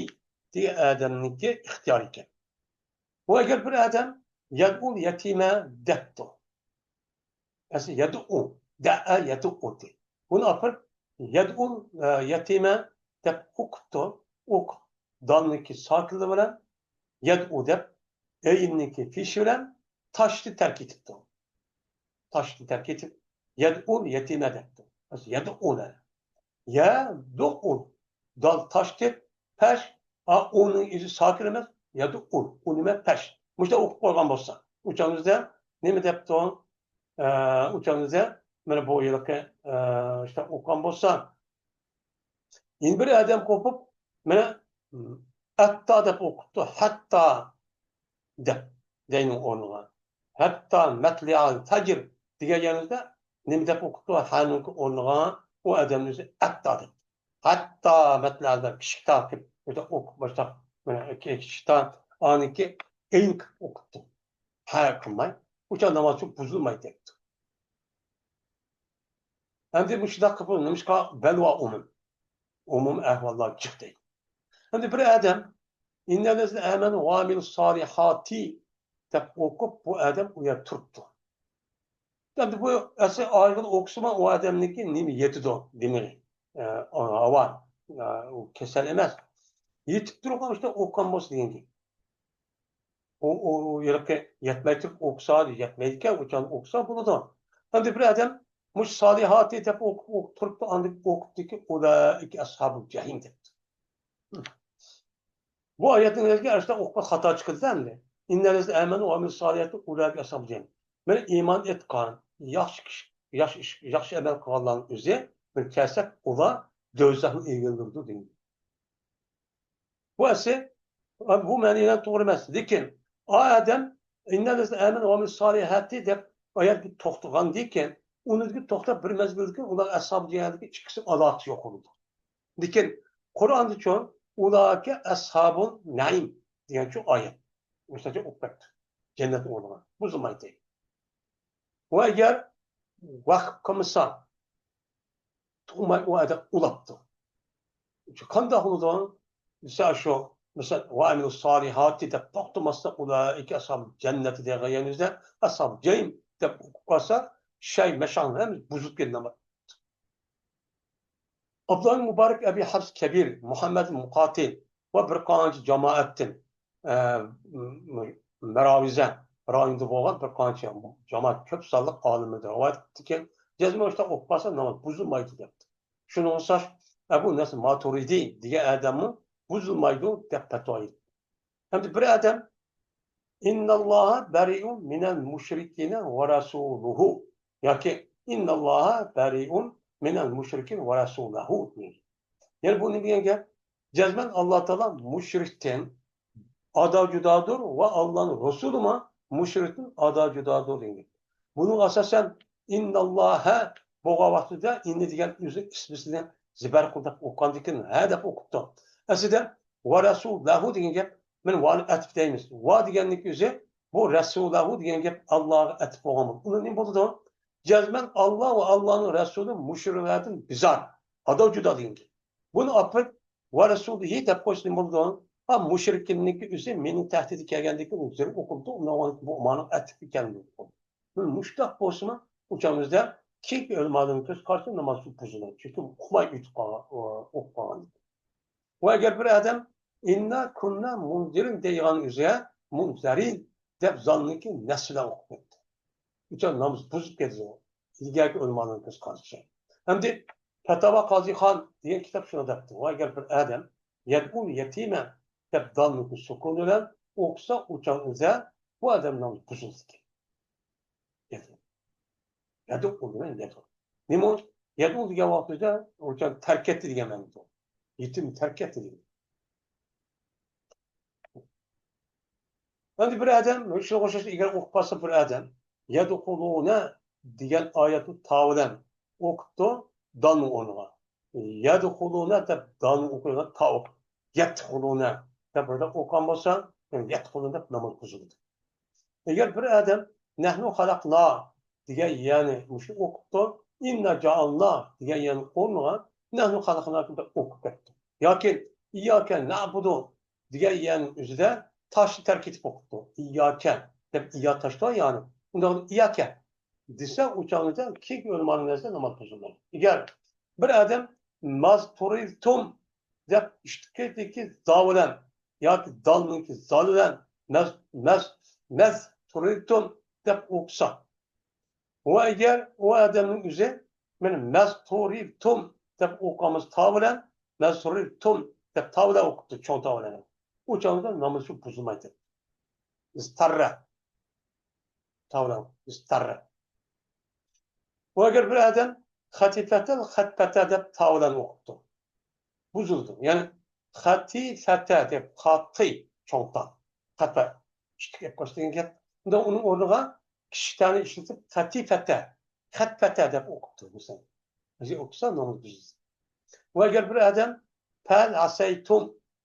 دېگەن ئادەمنىڭكى ئىختىيارى ئىكەن. ۋە ئەگەر بىر ئادەم «يەدئۇل يەتىمە» دەپتۇ. ئەسلى «يەدئۇ»، دەئە يەدئۇ دەيدۇ. بۇنى ئاپىرىپ «يەدئۇل، ئە، يەتىمە» دەپ ئوقۇپتۇ. ئوقۇپ، دالنىڭكى ساكىنلىرى بىلەن، «يەدئۇ» دەپ، ئەيننىڭكى پېشى بىلەن تاشنى تەرك ئېتىپتۇ. تاشنى تەرك ئېتىپ، «يەدئۇل يەتىمە» دەپتۇ. ئەسلى «يەدئۇ» دە. يەدئۇل. دال تاشتەك، پەش، ئا، ئۇنىڭ ئىزى ساكىن ئەمەس، يەدئۇل، ئۇ نېمە؟ پەش. مۇشۇنداق ئوقۇپ قويغان بولسا، ئۇ چاغىمىزدا نېمە دەپتۇ؟ ئە، ئۇ چاغىمىزدا مانا بۇ ھېلىقى، ئە، شۇنداق ئوقۇغان بولسا، يەنە بىر ئادەم قوپۇپ، مانا، «ئەتتا» دەپ ئوقۇپتۇ، «ھەتتا» دەپ، دەينىڭ ئورنىغا. «ھەتتا مەتلەئەل فەجر» دېگەن يەرىمىزدە نېمە دەپ ئوقۇپتۇ؟ ھەنىڭكى ئورنىغا ئۇ ئادەمنىڭ ئۆزى «ئەتتا» دەپ. «ھەتتا مەتلەئەل فەجر» كىچىك تا قىلىپ، بۇ يەردە ئوقۇپ باشلاپ، مانا، كىچىك تا، ئانىڭكى ئەين قىلىپ ئوقۇپتۇ. ھە قىلماي، ئۇ چاغ ناماز بۇزۇلمايدۇ دەپتۇ. ئەمدى مۇشۇنداق قىلىپ، نېمىشقا بەلۋا ئومۇم؟ ئومۇم ئەھۋاللار جىق دەيدۇ. ئەمدى بىر ئادەم «ئىننەللەزىنە ئامەنۇ ۋە ئامىلۇس سالىھاتى» دەپ ئوقۇپ، بۇ ئادەم ئۇ يەردە تۇرۇپتۇ. ئەمدى بۇ ئەسلى ئايىغىنى ئوقۇسىمۇ ئۇ ئادەمنىڭكى نېمە يېتىدۇ دېمىغى. ئە، ھاۋا، ئە، ئۇ كېسەل ئەمەس. يېتىپ تۇرۇپ ئىشتە ئوقۇغان بولسا دېگەن گەپ. ئۇ، ئۇ، ئۇ ھېلىقى يەتمەي تۇرۇپ ئوقۇسا، يەتمەيدىكەن، ئۇ چاغدا ئوقۇسا بولىدۇ. ئەمدى بىر ئادەم مۇشۇ سالىھاتى دەپ ئوقۇپ، ئوقۇپ تۇرۇپتۇ، ئاندىن ئوقۇپتىكى، «ئۇلائىكە ئەسھابۇل جەھىم» دەپتۇ. بۇ ئايەتنىڭ ئۆزىگە ئاشۇنداق ئوقۇپ خاتا چىقىدۇ ئەمدى. «ئىننەللەزىنە ئامەنۇ ۋە ئامىلۇس سالىھاتى ئۇلائىكە ئەسھابۇل جەھىم». مانا ئىمان ئېيتقان، ياخشى كىشى، ياخشى ئىش، ياخشى ئەمەل قىلغانلارنىڭ ئۆزى بىر كەلسەك، ئۇلار دوزاخنىڭ ئىگىلىرىدۇر دېگەن. بۇ ئەسلى، بۇ مەنىدە توغرا ئەمەس. لېكىن ئا ئادەم ئىننەللەزىنە ئامەنۇ ۋە ئامىلۇس سالىھاتى دەپ ئايەتكە توختىغاندىن كېيىن، ئۇنىڭدىكى توختاپ بىر مەزگىلدىن كېيىن ئۇلار ئەسھابۇل جەننەتتىكى ئىككىسى ئالاقىسى يوق بولىدۇ. لېكىن قۇرئاندىچۇ ئۇلائىكە ئەسھابۇن نەئىم دېگەنچۇ ئايەت. مىسالچە ئوقۇپ بەپتۇ. جەننەتنىڭ ئورنىغا. بۇزۇلمايدۇ. ۋە ئەگەر ۋەقىپ قىلمىسا، تۇغماي ئۇ ئادەم ئۇلاپتۇ. قانداق بولىدۇ؟ دېسە شۇ، مىسال، ۋە ئامىلۇس سالىھاتى دەپ توختىماسلىق، ئۇلائىكە ئەسھابۇل جەننەتى دېگەن يەرنى ئەسھابۇل جەھىم دەپ ئوقۇپ قالسا، شەي مەشەڭ ھەممىسى بۇزۇلۇپ كېتىدۇ. ئابدۇللا مۇبارەك، ئەبى ھەفس كەبىر، مۇھەممەد مۇقاتىل ۋە بىر قانچە جامائەتتىن، ئە، م-، م-، مەراۋىزە رايونىدا بولغان بىر قانچە جامائەت كۆپ سانلىق ئالىملىرىدىن رىۋايەت قىلىپتىكەن. جەزمەن شۇنداق ئوقۇپ قالسا ناماز بۇزۇلمايدۇ دەپتۇ. شۇنىڭغا ئوخشاش ئەبۇ نەسر ماتۇرىدى دېگەن ئادەممۇ بۇزۇلمايدۇ دەپ پەتىۋا ئېيتىپتۇ. ئەمدى بىر ئادەم، ئىنناللاھە بەرىئۇن مىنەل مۇشرىكىنە ۋە رەسۇلۇھۇ ياكى ئىنناللاھە بەرىئۇن مىنەل مۇشرىكىن ۋە رەسۇلەھۇ دېگەن. يەنى بۇ نېمە دېگەن گەپ؟ جەزمەن ئاللا تائالا مۇشرىكتىن ئادا جۇدادۇر ۋە ئاللانىڭ رەسۇلىمۇ مۇشرىكتىن ئادا جۇدادۇر دېگەن گەپ. بۇنىڭغا ئاساسەن ئىنناللاھە بولغان ۋاقتىدا ئىننى دېگەن ئۆزى ئىسمىسىنى زىبەر قىلدەپ ئوقۇغاندىكىن ھە دەپ ئوقۇپتۇ. ئەسلىدە ۋە رەسۇلەھۇ دېگەن گەپ، مەن ۋانى ئەتىپ دەيمىز. ۋە دېگەننىڭ ئۆزى بۇ رەسۇلەھۇ دېگەن گەپ ئاللاغا ئەتىپ بولغان بولىدۇ. ئۇندا نېمە بولىدۇ؟ جەزمەن ئاللا ۋە ئاللانىڭ رەسۇلى مۇشرىكلاردىن بىزار، ئادا جۇدا دېگەن گەپ. بۇنى ئاپىرىپ ۋە رەسۇلىھى دەپ قويسا نېمە بولىدۇ؟ ھا، مۇشرىكىننىڭكى ئۆزى مېنىڭ تەھدىتى كەلگەندىن كېيىن ئۆزلىرى ئوقۇلىدۇ، ئۇنىڭ بۇ مانا ئەتىپ ئىكەن. مۇشتاق بولسىمۇ، ئۇ چاغىمىزدا كېيىنكى ئۆلىمالىرىمىز قارىسا ناماز بۇزۇلىدۇ. چۈنكى ئۇقماي ئۆتۈپ قالغان، ئوقۇپ قالغان. ۋە ئەگەر بىر ئادەم ئىننا كۇننا مۇنزىرىن دەيدىغان ئۆزىگە مۇنزەرىن دەپ زالنىڭكى نەسلىدە ئوقۇپ كەتتى. ئۇچان نامىزى بۇزۇپ كېتىدۇ. ئىلگەركى ئۆلىمالارنىڭ كۆز قارىشى. ئەمدى پەتاۋا قازىخان دېگەن كىتاب شۇنى دەپتۇ. ۋە ئەگەر بىر ئادەم يەدئۇل يەتىمە دەپ دالنىڭكى سۈكۈنى بىلەن ئوقۇسا، ئۇچان ئۆزە بۇ ئادەم نامىزى بۇزۇلىدىكەن. يەدئۇ. يەدئۇ دېگەن يەدئۇ. نېمە ئۇ؟ يەدئۇ دېگەن ۋاقتىدا ئۇچان تەرك ئەتتى دېگەن مەنىدۇ. يېتىم تەرك ئەتتى دېگەن. ئەمدى بىر ئادەم، شۇنىڭغا ئوخشاش ئەگەر ئوقۇپ قالسا بىر ئادەم، يەدخۇلۇنە دېگەن ئايەتنى تا بىلەن ئوقۇپتۇ دالنىڭ ئورنىغا. يەدخۇلۇنە دەپ دالنى ئوقۇيدىغان تا ئوقۇپ، يەدخۇلۇنە دەپ بىردەم ئوقۇغان بولسا، يەدخۇلۇنە دەپ ناماز بۇزۇلىدۇ. ئەگەر بىر ئادەم نەھنۇ خەلەقنا دېگەن يەنى مۇشۇ ئوقۇپتۇ، ئىننا جائالنا دېگەن يەنى ئورنىغا نەھنۇ خەلەقناكۇم دەپ ئوقۇپ كەتتى. ياكى ئىياكە نەئبۇدۇ دېگەن يەنى ئۆزىدە تاشنى تەرك ئېتىپ ئوقۇپتۇ. ئىياكە دەپ ئىيا تاشتى يەنى. ئۇنداق ئىياكە دېسە، ئۇ چاغدا كېيىنكى ئۆلىمانىڭ نەزىرىدە ناماز بۇزۇلمايدۇ. ئەگەر بىر ئادەم مەزتۇرىرتۇم دەپ ئىككىدىكى زا بىلەن ياكى دالنىڭكى زالى بىلەن مەز، مەز، مەزتۇرىرتۇم دەپ ئوقۇسا، ۋە ئەگەر ئۇ ئادەمنىڭ ئۆزى مەن مەزتۇرىرتۇم دەپ ئوقۇغان بولسا تا بىلەن، مەزتۇرىرتۇم دەپ تا بىلەن ئوقۇپتۇ، چوڭ تا بىلەن. ئۇ چاغدا نامىزى بۇزۇلمايدۇ. ئىزتەررە. تا بىلەن ئىزتەررە. ۋە ئەگەر بىر ئادەم خەتىپەتەل خەتپەتە دەپ تا بىلەن ئوقۇپتۇ. بۇزۇلدى. يەنى خەتىفەتە دەپ قاتى چوڭ تا. خەتپە. كىچىك ئەپ قوش دېگەن گەپ. ئۇندا ئۇنىڭ ئورنىغا كىچىك تانى ئىشلىتىپ خەتىفەتە، خەتپەتە دەپ ئوقۇپتۇ. مىسال. بىزگە ئوقۇسا ناماز بۇزۇلدى. ۋە ئەگەر بىر ئادەم پەل ئاسەيتۇم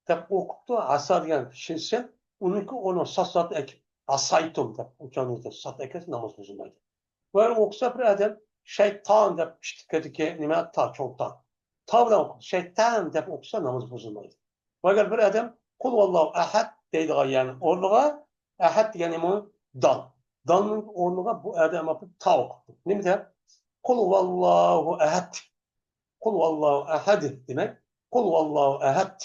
دەپ ئوقۇپتۇ، ئاسا دېگەن شىنسىن، ئۇنىڭكى ئورنىغا سات سات ئەكىپ، ئاسايتۇم دەپ، ئۇچانىڭىزدا سات ئەكەلسە ناماز بۇزۇلمايدۇ. ۋە ئوقۇسا بىر ئادەم شەيتان دەپ ئىككىدىكى نېمە تا، چوڭ تا. تا بىلەن ئوقۇسا، شەيتان دەپ ئوقۇسا ناماز بۇزۇلمايدۇ. ۋە ئەگەر بىر ئادەم قۇل ۋاللاھۇ ئەھەد دەيدىغان يەرنىڭ ئورنىغا، ئەھەد دېگەن نېمە؟ دال. دالنىڭ ئورنىغا بۇ ئادەم ئاپىرىپ تا ئوقۇپتۇ. نېمە دەپ؟ قۇل ۋاللاھۇ ئەھەد. قۇل ۋاللاھۇ ئەھەد دېمەك، قۇل ۋاللاھۇ ئەھەد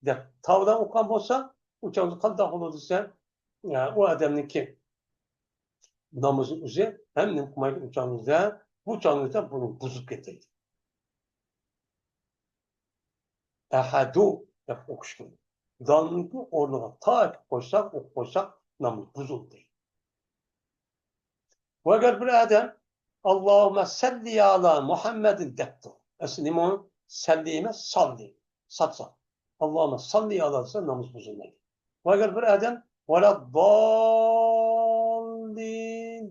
دەپ تا بىلەن ئوقۇغان بولسا، ئۇ چاغدا قانداق بولىدۇ دېسە، ئۇ ئادەمنىڭكى نامىزى ئۆزى ھەم نېمە قىلمايدۇ ئۇ چاغىمىزدا، بۇ چاغىمىزدا بۇنى بۇزۇپ كېتەيدۇ. ئەھەدۇ دەپ ئوقۇش كېرەك. دالنىڭكى ئورنىغا تا ئېتىپ قويساق، ئوقۇپ قويساق، نامىز بۇزۇلدى. ۋە ئەگەر بىر ئادەم، ئاللاھۇممە سەللى ئالا مۇھەممەدىن دەپتۇ. ئەسلى نېمە ئۇ؟ سەللى ئەمەس، ساللى. سات سات. ئاللاھۇممە ساللى ئالا دېسە، نامىز بۇزۇلمايدۇ. ۋە ئەگەر بىر ئادەم، ۋەلەدداللىن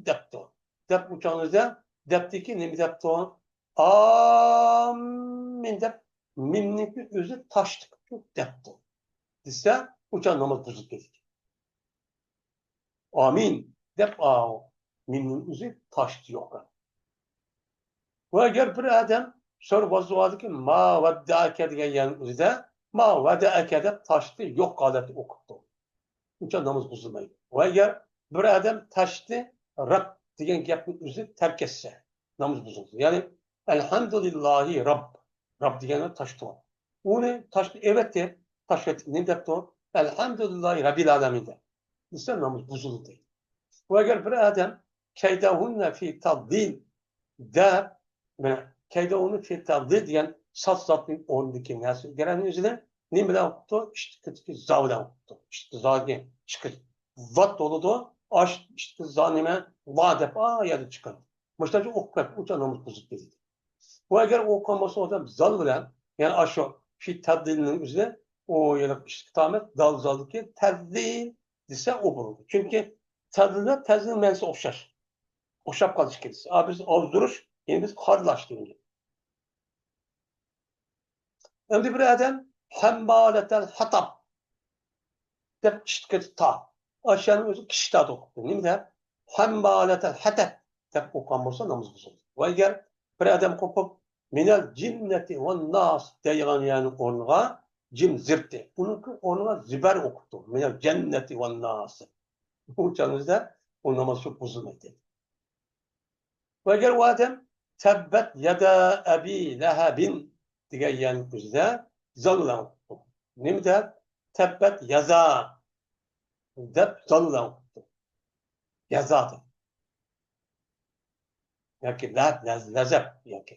دەپتۇ. دەپ ئۇ چاغنىڭىزدا دەپتىكى نېمە دەپتۇ؟ ئامىن دەپ مىمنىڭكى ئۆزى تاشتىكى دەپتۇ. دېسە، ئۇ چاغ ناماز بۇزۇلۇپ كېتىدۇ. ئامىن دەپ، ئاۋۇ مىمنىڭ ئۆزى تاشتى يوق. ۋە ئەگەر بىر ئادەم سورا ۋاززۇۋادىكى ما ۋەددەئەكە دېگەن يەرنىڭ ئۆزىدە ما ۋەدەئەكە دەپ تاشتى يوق ھالەتتە ئوقۇپتۇ. ئۇنچە ناماز بۇزۇلمايدۇ. ۋە ئەگەر بىر ئادەم تاشتى رەب دېگەن گەپنى ئۆزى تەرك ئەتسە، ناماز بۇزۇلىدۇ. يەنى، ئەلھەمدۇلىللاھى رەب، رەب دېگەننى تاشتى. ئۇنى تاشتى ئەۋەتتى، تاشتى نېمە دەپتۇ؟ ئەلھەمدۇلىللاھى رەببىل ئالەمىن دەپ. دېسە، ناماز بۇزۇلدى. ۋە ئەگەر بىر ئادەم كەيدەھۇننە فى تەضلىل دەپ، مانا، كەيدەھۇننە فى تەضلىل دېگەن سات زاتنىڭ ئورنىدىكى نەرسە گەرەنى ئۆزىنى نېمە بىلەن ئوقۇپتۇ؟ ئىشتىكىدىكى زا بىلەن ئوقۇپتۇ. ئىشتىكى زاگە چىقىش ۋات بولىدۇ. ئاش ئىشتىكى زا نېمە؟ لا دەپ، ئا يەردە چىقىدۇ. مۇشۇنداق ئوقۇپ كەتتى، ئۇ چاغ ناماز بۇزۇلۇپ كېتىدۇ. ۋە ئەگەر ئوقۇغان بولسا ئۇ ئادەم زال بىلەن، يەنى ئاشۇ فى تەضلىلنىڭ ئۆزى، ئۇ يەنە ئىشتىكى تامەت دال زالدىكى تەزلىل دېسە، ئۇ بولىدۇ. چۈنكى تەزلىل بىلەن تەزلىل مەنىسى ئوخشاش. ئوخشاپ قالىدۇ ئىككىلىسى. ئا، بىز ئازدۇرۇش، يەنى بىز قارىلاش دېگەن گەپ. ئەمدى بىر ئادەم ھەممالەتەل ھەتاب دەپ ئىشتىكى تا. ئاشۇنىڭ ئۆزى كىشتا ئوقۇپتۇ. نېمە دەپ؟ ھەممالەتەل ھەتەب دەپ ئوقۇغان بولسا ناماز بۇزۇلىدۇ. ۋە ئەگەر بىر ئادەم قوپۇپ، مىنەل جىننەتى ۋەنناس دەيدىغان يەرنىڭ ئورنىغا جىم زىرتى. ئۇنىڭكى ئورنىغا زىبەر ئوقۇپتۇ. مىنەل جەننەتى ۋەنناس. بۇ چاغىمىزدا ئۇ ناماز شۇ بۇزۇلمايدۇ. ۋە ئەگەر ئۇ ئادەم تەببەت يەدە ئەبى لەھەبىن دېگەن يەرنىڭ ئۆزىدە زال بىلەن ئوقۇپتۇ. نېمە دەپ؟ تەببەت يەزا دەپ زال بىلەن ئوقۇپتۇ. يەزا دەپ. ياكى لەھەب، لەز-، لەزەب ياكى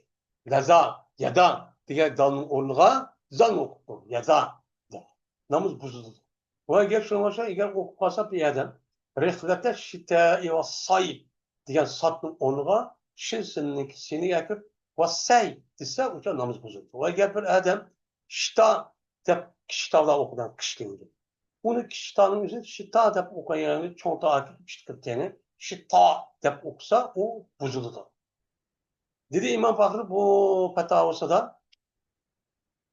لەزا، يەدا دېگەن زالنىڭ ئورنىغا زالنى ئوقۇپتۇ. يەزا دەپ. ناماز بۇزۇلىدۇ. ۋە ئەگەر شۇنىڭغا ئوخشاش، ئەگەر ئوقۇپ قالسا بىر ئادەم، رىھلەتە شىتائى ۋە سايف دېگەن ساتنىڭ ئورنىغا شىن سىننىڭكى سىنىگە ئەكىرىپ، ۋە سەي دېسە، ئۇ چاغ ناماز بۇزۇلىدۇ. ۋە ئەگەر بىر ئادەم شىتا دەپ كىچىك تا بىلەن ئوقۇغان قىش دېيىلىدۇ. ئۇنى كىچىك تانىڭ ئۆزى شىتا دەپ ئوقۇيدىغان چوڭ تا ئەكىرىپ ئىشتىكى تېنى شىتا دەپ ئوقۇسا، ئۇ بۇزۇلىدۇ. دېدى ئىمام فەخرى بۇ پەتاۋىسىدا،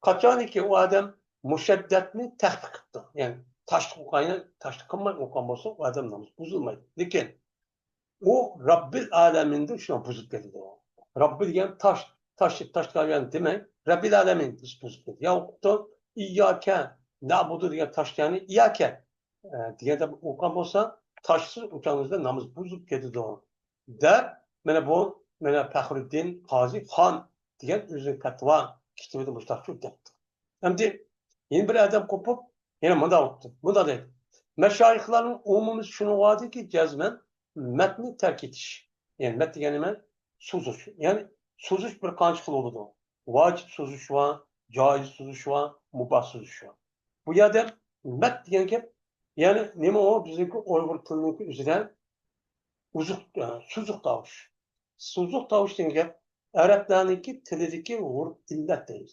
قاچانكى ئۇ ئادەم مۇشەددەتنى تەخپىپ قىپتۇ، يەنى تاشلىق ئوقۇغان، تاشلىق قىلماي ئوقۇغان بولسا، ئۇ ئادەم نامىزى بۇزۇلمايدۇ. لېكىن ئۇ رەببىل ئالەمىندە شۇ بۇزۇلۇپ كېتىدۇ. رەببى دېگەن تاش، تاش، تاش دېگەن دېمەي، رەببىل ئالەمىن دېسە بۇزۇلۇپ كېتىدۇ. يا ئوقۇپتۇ، ئىيياكە نەئبۇدۇ دېگەن تاش، يەنى ئىيياكە، ئە، دېگەندە ئوقۇغان بولسا، تاشسىز ئوقۇغىنىڭىزدا ناماز بۇزۇلۇپ كېتىدۇ، دەپ، مانا بۇ، مانا پەخرۇددىن قازى خان دېگەن ئۆزىنىڭ پەتىۋا كىتابىدا مۇشۇنداق دەپتۇ. ئەمدى يەنە بىر ئادەم قوپۇپ، يەنە مۇنداق بوپتۇ. مۇنداق دەيدۇ. مەشايىخلارنىڭ ئومۇمىيسى شۇنىڭغا باردىكى، جەزمەن مەتنى تەرك ئېتىش. يەنى مەت دېگەن نېمە؟ سوزۇش. يەنى سوزۇش بىر قانچە خىل بولىدۇ. ۋاجىپ سوزۇش بار، جائىز سوزۇش بار، مۇباھ سوزۇش بار. بۇ يەردە مەت دېگەن گەپ، يەنى نېمە ئۇ؟ بىزنىڭكى ئۇيغۇر تىلىنىڭكى ئۆزىدە ئوزۇق، ئە، سوزۇق تاۋۇش. سوزۇق تاۋۇش دېگەن گەپ ئەرەبلەرنىڭكى تىلىدىكى ھۇرۇپ ئىللەت دەيمىز.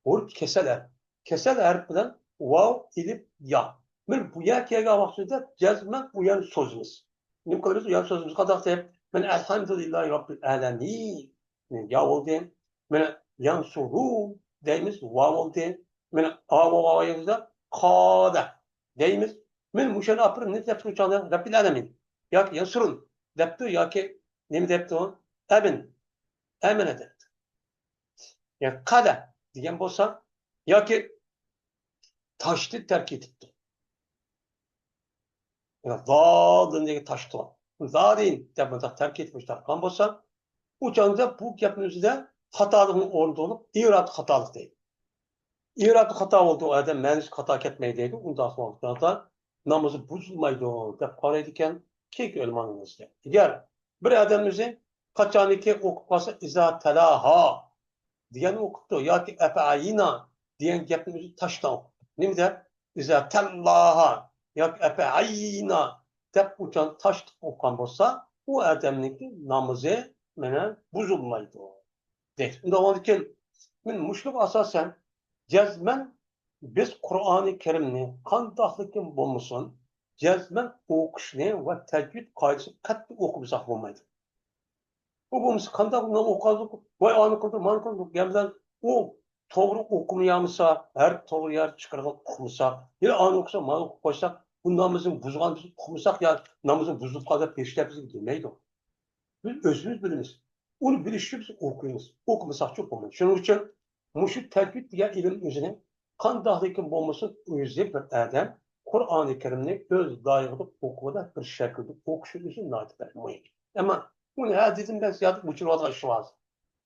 ھۇرۇپ كېسەل ھەرپ. كېسەل ھەرپ بىلەن ۋاۋ، ئېلىپ، يا. مانا بۇ يەرگە كەلگەن ۋاقتىدا جەزمەن ئۇ يەرنى سوزىمىز. نېمە قىلىمىز؟ ئۇ يەرنى سوزىمىز. قانداق دەپ؟ مانا ئەلھەمدۇلىللاھى رەببىل ئالەمىن. يا بولدى. مانا يەنسۇرۇ دەيمىز، ۋاۋ بولدى. مانا ئاۋۇ ۋاۋ يەنسۇرۇ قالە دەيمىز. مانا مۇشۇنى ئاپىرىپ نېمە دەپتۇ ئۇ چاغدا؟ رەببىل ئالەمىن. ياكى يەنسۇرۇن دەپتۇ، ياكى نېمە دەپتۇ؟ ئەمىن. ئەمىنە دەپتۇ. يەنى قەلە دېگەن بولسا، ياكى تاشنى تەرك ئېتىپتۇ. يەنى زالىن دېگەن تاشتۇ. زالىن دەپ مۇنداق تەرك ئېتىپ مۇشۇنداق قىلغان بولسا، ئۇ چاغدا بۇ گەپنىڭ ئۆزىدە خاتالىقنىڭ ئورنىدا بولۇپ، ئىرادە خاتالىق دەيدۇ. ئىرادە خاتا بولدى، ئۇ ئادەم مەنىسى خاتا كەتمەي دەيدۇ. ئۇنداق ۋاقىتلاردا نامىزى بۇزۇلمايدۇ دەپ قارايدىكەن كېيىنكى ئۆلىمانىڭىزدا. ئەگەر بىر ئادەم ئۆزى قاچانكى ئوقۇپ قالسا، ئىزا تەلاھا دېگەننى ئوقۇپتۇ ياكى ئەپەئەينا دېگەن گەپنى ئۆزى تاشتىن ئوقۇپتۇ. نېمە دەپ؟ ئىزا تەللاھا ياكى ئەپەئەينا دەپ ئۇچان تاشتىن ئوقۇغان بولسا، ئۇ ئادەمنىڭكى نامىزى مانا بۇزۇلمايدۇ. دەيدۇ. ئۇنداق بولغاندىكىن، مەن مۇشۇنىڭغا ئاساسەن، جەزمەن بىز قۇرئانى كەرىمنى قانداقلىكىم بولمىسۇن، جەزمەن ئوقۇشنى ۋە تەجۋىد قائىدىسىنى قەتئىي ئوقۇمىساق بولمايدۇ. ئۇ بولمىسا قانداق نام ئوقۇدۇق، ۋاي ئانى قىلدۇق، مانى قىلدۇق دېگەن بىلەن ئۇ توغرا ئوقۇمىيالمىسا، ھەر توغرا يەر چىقىرغان ئۇقمىسا، يا ئانى ئوقۇسا مانى ئوقۇپ قويساق، بۇ نامىزىنى بۇزغان بىز ئۇقمىساق يا نامىزىنى بۇزۇپ قالدى دەپ ھېچكىم بىزگە دېمەيدۇ. بىز ئۆزىمىز بىلىمىز. ئۇنى بىلىش ئۈچۈن بىز ئوقۇيمىز. ئوقۇمىساقچە بولمايدۇ. شۇنىڭ ئۈچۈن مۇشۇ تەجۋىد دېگەن ئىلىم ئۆزىنى قانداقلىكىن بولمىسۇن، ئۆزى بىر ئادەم قۇرئانى كەرىمنى ئۆز لايىقىدا ئوقۇۋالا بىر شەكىلدە ئوقۇشى ئۆزى ناھايىتى بەك مۇھىم. ئەمما ئۇنى ھەددىدىن بەس يادىپ ئۇچۇرۇۋاتقان ئىش بار.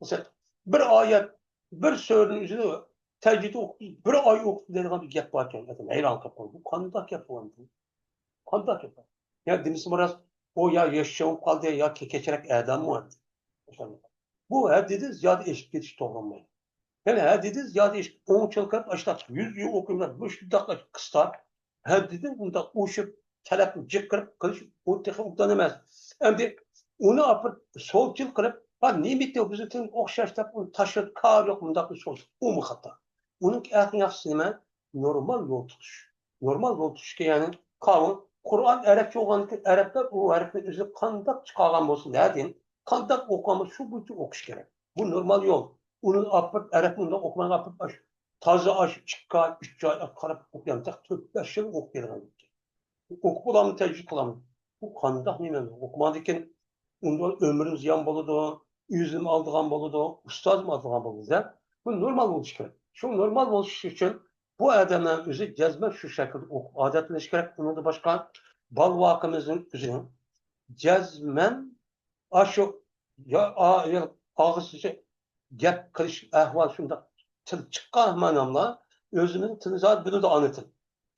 مەسىلەن، بىر ئايەت، بىر سۈرىنىڭ ئۆزىنى تەجۋىد ئوقۇپ، بىر ئاي ئوقۇپ دەيدىغان بىر گەپ باركەن، ئادەم ھەيران قېلىپ قالىدۇ. بۇ قانداق گەپ بولغان بۇ؟ قانداق گەپ؟ يا دېمىسىمۇ راست، ئۇ يا ياش چوڭىيىپ قالدى، يا كېكەچرەك ئادەممۇ ئەمدى. بۇ ھەددىدىن زىيادە ئېشىپ كېتىش توغرا بولمايدۇ. يەنى ھەددىدىن زىيادە ئېشىپ، ئون يىل كىرىپ، ئاشۇنداق يۈز يىل ئوقۇيمەن، مۇشۇنداق قىستا، ھەددىدىن ئۇنداق ئوشۇپ، تەلەپنى جىق قىلىپ قىلىش، ئۇ تېخى ئوبدان ئەمەس. ئەمدى ئۇنى ئاپىرىپ سولچىل قىلىپ، ھا، نېمە ئىتى بىزنىڭ تىلىمىز ئوخشاش دەپ ئۇنى تاشلاپ، كارى يوق، مۇنداق قىلىش سولچىل. ئۇمۇ خاتا. ئۇنىڭكى ئەڭ ياخشىسى نېمە؟ نورمال يول تۇتۇش. نورمال يول تۇتۇشكە، يەنى قاۋۇن، قۇرئان ئەرەبچە بولغاندىكىن، ئەرەبلەر ئۇ ھەرپنى ئۆزى قانداق چىقارغان بولسا، نەدىن، قانداق ئوقۇغان بولسا، شۇ بويىچە ئوقۇش كېرەك. بۇ نورمال يول. ئۇنى ئاپىرىپ، ئەرەبنى ئۇنداق ئوقۇماي ئاپىرىپ، ئاش-، تازا ئاش ئىككى ئاي، ئۈچ ئاي قاراپ ئوقۇيمەن، تېخى تۆت، بەش يىل ئوقۇپ كەلگەن. ئوقۇپ بولامدۇ، تەجۋىد قىلامدۇ؟ بۇ قانداق نېمە؟ ئوقۇماندىكىن ئۇندا ئۆمرۈم زىيان بولىدۇ، ئۆزۈم ئالىدىغان بولىدۇ، ئۇستازىم ئالىدىغان بولىدۇ دەپ، بۇ نورمال بولۇشى كېرەك. شۇ نورمال بولۇشى ئۈچۈن بۇ ئادەملەر ئۆزى جەزمەن شۇ شەكىلدە ئوقۇپ ئادەتلىنىشى كېرەك. ئۇنىڭدىن باشقا بالىۋاقىمىزنىڭ ئۆزىنىڭ جەزمەن ئاشۇ يا-، ئا-، يا-، ئاغزىچە گەپ قىلىش ئەھۋال شۇنداق تىل چىققان ھامان ئۆزىمىزنىڭ تىلى زادى بىلىدۇ، ئانا تىل.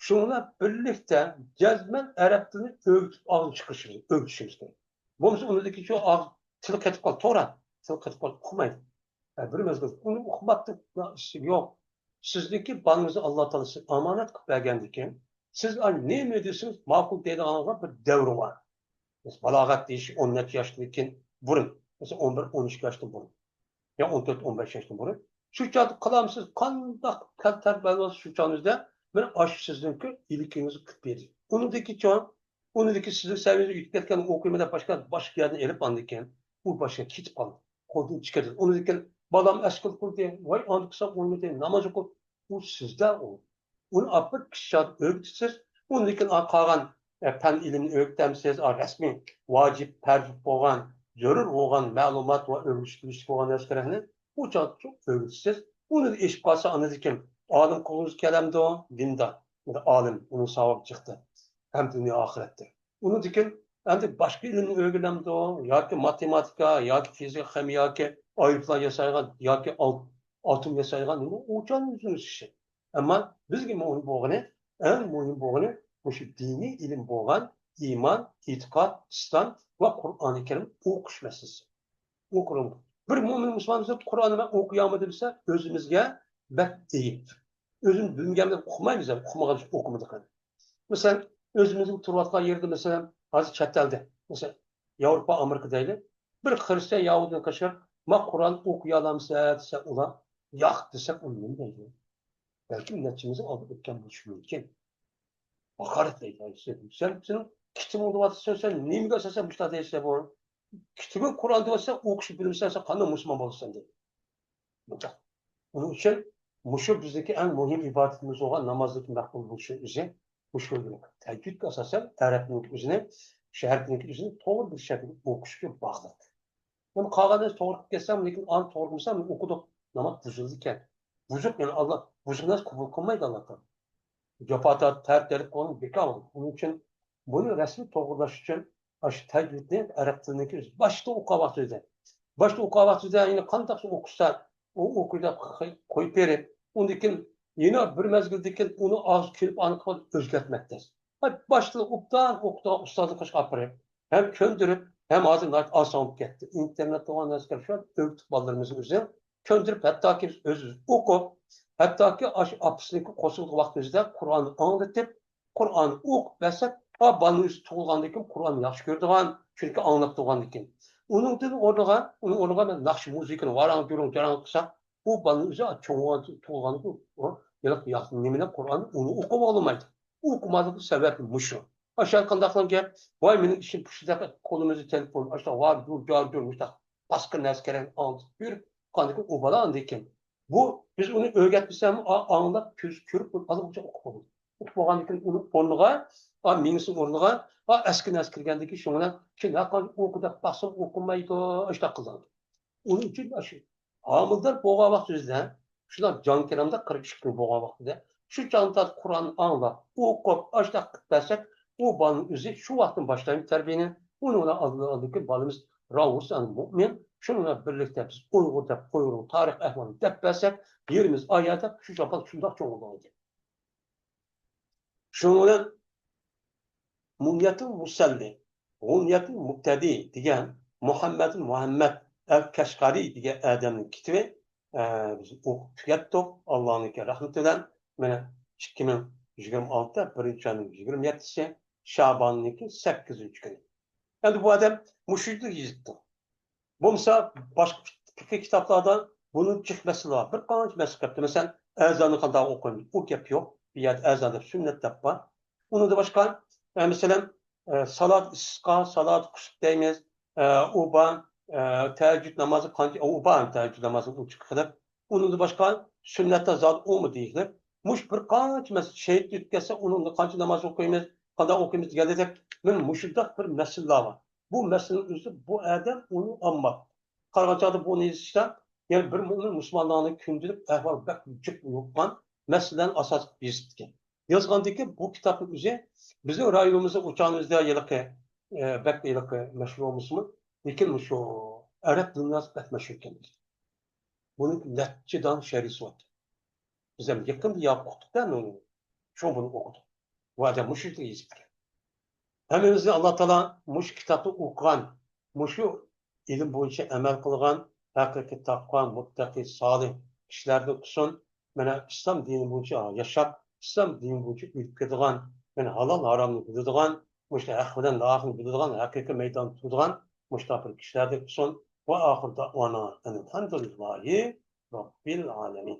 شۇنىڭ بىلەن بىرلىكتە جەزمەن ئەرەب تىلىنى ئۆگىتىپ ئاغزىنى چىقىرىشىمىز، ئۆگىتىشىمىز كېرەك. بولمىسا ئۇنىڭدىكى شۇ ئاغزى تىلى قېتىپ قالدى، توغرا، تىلى قېتىپ قالدى، ئۇقمايدۇ. ھە، بىر مەزگىل ئۇنى ئۇقماپتۇ، ئىشى يوق. سىزنىڭكى بالىڭىزنى ئاللا تائالا سىزگە ئامانەت قىلىپ بەرگەندىكىن، سىز نېمە دېسىڭىز ماقۇل دەيدىغانغا بىر دەۋرى بار. بالاغەت دېيىش ئون نەچچە ياشتىن كېيىن بۇرۇن، مەسىلەن، ئون بىر، ئون ئىككى ياشتىن بۇرۇن، يا ئون تۆت، ئون بەش ياشتىن بۇرۇن. شۇ چاغدا قىلامسىز، قانداق تەلتەربىيە بولسا، شۇ چاغىڭىزدا مەن ئاشۇ سىزنىڭكى ئىلكىڭىزنى قىلىپ بېرىمەن. ئۇنىڭدىن كېيىن، ئۇنىڭدىن كېيىن سىزنىڭ سەۋىيىڭىزگە يېتىپ كەتكەن ئوقۇيمەن دەپ باشقا، باشقا يەردىن ئېلىپ ئاندىن كېيىن ئۇ باشقا كېتىپ قالدى. قولدىن چىقىرىدۇ. ئۇنىڭدىن كېيىن بالام ئەسكىل قىلدى، ۋاي ئاندىن قىلسام بولمىدى، ناماز ئوقۇپ، ئۇ سىزدە ئۇ. ئۇنى ئاپىرىپ كىچىك چاغدا ئۆگىتىسىز. ئۇندىن كېيىن قالغان، ئە، پەن ئىلىمنى ئۆگىتەمسىز، ئا، رەسمىي ۋاجىپ پەرز بولغان، زۆرۈر بولغان مەلۇمات ۋە ئۆگىنىش بىلىشلىك بولغان نەرسىلەرنى ئۇ چاغدا ئۆگىتىسىز. ئۇنى ئېشىپ قالسا ئاندىن كېيىن ئالىم قىلغۇڭىز كېلەمدۇ؟ دىندا ئالىم، ئۇنىڭ ساۋابى چىقتى. ھەم دۇنيا ئاخىرەتتە. ئۇنىڭدىن كېيىن ئەمدى باشقا ئىلىمنى ئۆگىنەمدۇ؟ ياكى ماتېماتىكا، ياكى فىزىكا، خىمىيە، ياكى ئايروپىلان ياسايدىغان، ياكى ئال-، ئاتوم ياسايدىغان، نېمە ئۇچان ئۆزىنىڭ ئىشى. ئەمما بىزگە مۇھىم بولغىنى، ئەڭ مۇھىم بولغىنى مۇشۇ دىنىي ئىلىم بولغان ئىمان، ئېتىقاد، ئىسلام ۋە قۇرئانى كەرىم ئوقۇش مەسىلىسى. ئوقۇرۇڭ. بىر مۆمىن مۇسۇلمان بولسا، قۇرئاننى مەن ئوقۇيالمىدىم دېسە، ئۆزىمىزگە بەك ئەيىب. ئۆزىمىز بىلمىگەن بىلەن ئۇقمايمىز، ئۇقمىغان ئىش ئوقۇمىدۇق. مەسىلەن، ئۆزىمىزنىڭ تۇرۇۋاتقان يېرىدە، مەسىلەن، ھازىر چەت ئەلدە، مەسىلەن، ياۋروپا، ئامېرىكا دەيلى، بىر خىرىستىيان يەھۇدىيدىن قېچىپ، ما قۇرئان ئوقۇيالامسەن دېسە، ئۇلار ياق دېسەك، ئۇ نېمە دەيدۇ؟ بەلكىم نەچچىمىزنىڭ ئالدىدا ئۆتكەن بولۇشى مۇمكىن. ھاقارەتلەيدۇ. سەن، سېنىڭ كىتىمىڭ دەۋاتىسەن، سەن نېمىگە ئاساسەن مۇشۇنداق دەيسەن بۇ؟ كىتىبىڭ قۇرئان دەۋاتسا، ئوقۇشنى بىلمىسەن، سەن قانداق مۇسۇلمان بولىسەن دەيدۇ. ئۇنىڭ ئۈچۈن مۇشۇ بىزنىڭكى ئەڭ مۇھىم ئىبادىتىمىز بولغان نامازنىڭكى مەقبۇل بولۇشى ئۆزى مۇشۇ تەجۋىدكە ئاساسەن ئەرەبنىڭكى ئۆزىنى، شەرپنىڭكى ئۆزىنى توغرا بىر شەكىلدە ئوقۇشقا باغلىق. مەن قالغان نەرسە توغرا قىلىپ كەتسەم، لېكىن ئانى توغرا قىلمىسام، مەن ئوقۇدۇق، ناماز بۇزۇلىدىكەن. بۇزۇق، يەنى ئاللا بۇزۇق نەرسە قوبۇل قىلمايدۇ ئاللا تائالا. جاپا تارت-، تارتىپ قويغان بىكار بولىدۇ. ئۇنىڭ ئۈچۈن بۇنى رەسمىي توغرىلاش ئۈچۈن ئاشۇ تەجۋىدنى ئەرەب تىلىنىڭكى ئۆزى باشتا ئوقۇغان ۋاقتىدا، باشتا ئوقۇغان ۋاقتىدا يەنە قانداق ئوقۇشسا، ئۇ ئوقۇيدۇ، قويۇپ بېرىپ، ئۇندىن كېيىن يەنە بىر مەزگىلدىن كېيىن ئۇنى ئاغزى كېلىپ ئاڭلىغان ئۆزگەرتمەك تەس. باشتا ئوبدان ئوقۇتقان ئۇستازنى قېشىغا ئاپىرىپ، ھەم كۆندۈرۈپ، ھەم ھازىر ناھايىتى ئاسان بولۇپ كەتتى. ئىنتېرنېت بولغان نەرسىلەر شۇ ئۆگىتىپ بالىلىرىمىزنى ئۆزى كۆندۈرۈپ، ھەتتاكى بىز ئۆزىمىز ئوقۇپ، ھەتتاكى ئاشۇ ئاپىسىنىڭكى قوشۇلغان ۋاقتىمىزدا قۇرئاننى ئاڭلىتىپ، قۇرئان ئوقۇپ بەرسەك، ئا، بالىنىڭ ئۆزى تۇغۇلغاندىن كېيىن قۇرئاننى ياخشى كۆرىدىغان، چۈنكى ئاڭلاپ تۇغۇلغاندىن كېيىن. ئۇنىڭدىن ئورنىغا، ئۇنىڭ ئورنىغا مەن ناخشا مۇزىكىنى ۋاراڭ-جۇرۇڭ جاراڭ قىلساق، ئۇ بالىنىڭ ئۆزى چوڭ تۇغۇلغاندىن كېيىن ئۇ ھېلىقى ياخشى نېمىنى قۇرئاننى ئۇنى ئوقۇپ بولالمايدۇ. ئوقۇماسلىقى سەۋەبى مۇشۇ. ئاشۇ قانداق قىلغان گەپ؟ ۋاي، مېنىڭ ئىشىم پۇشۇدەك، قولىمىزدا تېلېفون، ئاشۇنداق ۋار جۇر، جار جۇر، مۇشۇنداق پاسكىنا نەرسە كېرەك ئاڭلىتىپ يۈرۈپ، قاندىكىن ئۇ بالا ئاندىن كېيىن. بۇ، بىز ئۇنى ئۆگەتمىسەم، ئا-، ئاڭلاپ، كۆز كۆرۈپ، ئۇنى ئالغۇچە ئوقۇپ بولىدۇ. ئۇقۇپ بولغاندىن كېيىن ئۇنىڭ ئورنىغا، ئا، مېڭىسىنىڭ ئورنىغا، ئا، ئەسكى نەرسە كىرگەندىن كېيىن شۇنىڭ بىلەن كېيىن ھەرقانچە ئوقۇ دەپ باقسام ئوقۇمايدۇ، ئاشۇنداق قىلىدۇ. ئۇنىڭ ئۈچۈن ئاشۇ ھامىلىدار بولغان ۋاقتىمىزدا، شۇنداق جان كىرەمدە قىرىق ئىككى يىل بولغان ۋاقتىدا، شۇ چاغدا قۇرئان ئاڭلاپ، ئوقۇپ، ئاشۇنداق قىلىپ بەرسەك، ئۇ بالىنىڭ ئۆزى شۇ ۋاقىتتىن باشلايمىز تەربىيەنى، ئۇنىڭ بىلەن ئالدىن ئالدىن كېيىن بالىمىز راۋۇسان مۇئمىن، شۇنىڭ بىلەن بىرلىكتە بىز ئۇيغۇر دەپ، ئۇيغۇرنىڭ تارىخ ئەھۋالىنى دەپ بەرسەك، يېرىمىز ئايەتتە شۇ چاغدا شۇنداق چوڭ بولغان ئىكەن. شۇنىڭ بىلەن مۇنيەتۇل مۇسەللى، غۇنيەتۇل مۇقتەدى دېگەن مۇھەممەد مۇھەممەد ئەل كەشقەرى دېگەن ئادەمنىڭ كىتابى، ئە، بىز ئوقۇپ تۈگەتتۇق. ئاللانىڭكى رەھمىتى بىلەن، مانا، ئىككى مىڭ يىگىرمە ئالتە، بىرىنچى ئاينىڭ يىگىرمە يەتتىسى، شاباننىڭكى سەككىزىنچى كۈنى. ئەمدى بۇ ئادەم مۇشۇ يىلدا يېزىپتۇ. بولمىسا، باشقا پىقھىي كىتابلاردا بۇنىڭ جىق مەسىلە بار. بىر قانچە مەسىلە قىلىپتۇ. مەسىلەن، ئەزاننى قانداق ئوقۇيمىز؟ ئۇ گەپ يوق. بۇ يەردە ئەزان دەپ سۈننەت دەپ بار. ئۇنىڭدىن باشقا، ئە، مەسىلەن، ئە، سالات ئىستىسقا، سالات قۇسۇپ دەيمىز. ئە، ئۇ بار، ئە، تەھەججۇد نامازى قانچە، ئۇ بار، تەھەججۇد نامازى ئۇنچە قىلىپ. ئۇنىڭدىن باشقا سۈننەتتە زادى ئۇمۇ دېيىلىپ. مۇشۇ بىر قانچە مەسىلە، شېھىت ئۆتۈپ كەتسە، ئۇنىڭدا قانچە ناماز ئوقۇيمىز، قانداق ئوقۇيمىز دېگەندەك، مانا مۇشۇنداق بىر مەسىلىلەر بار. بۇ مەسىلىنىڭ ئۆزى بۇ ئادەم ئۇنى ئالماق. قارىغان چاغدا بۇنى يېزىشتا، يەنى بىر مۆمىن مۇسۇلمانلارنىڭ كۈندىلىك ئەھۋالى بەك جىق يۇققان مەسىلىلەرنى ئاساس قىلىپ يېزىپتىكەن. يازغاندىكى بۇ كىتابنىڭ ئۆزى بىزنىڭ رايونىمىزدا، ئۇ چاغىمىزدا ھېلىقى، ئە، بەك ھېلىقى مەشھۇر بولمىسىمۇ، لېكىن مۇشۇ ئەرەب دۇنياسىدا بەك مەشھۇر ئىكەن. بۇنىڭ نەچچە دان شەرھى بار. بىز ھەم يېقىندا ياقۇپ ئۇقتۇق-دە، شۇڭا بۇنى ئوقۇدۇق. بۇ ئادەم مۇشۇ يېزىپتىكەن. ھەممىمىزنى ئاللا تائالا مۇشۇ كىتابنى ئوقۇغان، مۇشۇ ئىلىم بويىچە ئەمەل قىلغان ھەقىقىي تەقۋا، مۇتتەقى، سالىھ كىشىلەردىن قىلسۇن. مانا ئىسلام دىنى بويىچە ياشاپ، ئىسلام دىنى بويىچە ئۆلۈپ كېتىدىغان، مانا ھالال ھارامنى بىلىدىغان، مۇشۇ ھەق بىلەن ناھەقنى بىلىدىغان، ھەقىقىي مەيداندا تۇرىدىغان مۇشۇنداق بىر كىشىلەردىن قىلسۇن. ۋە ئاخىر دەئۋانا ئەنىلھەمدۇلىللاھى رەببىل ئالەمىن.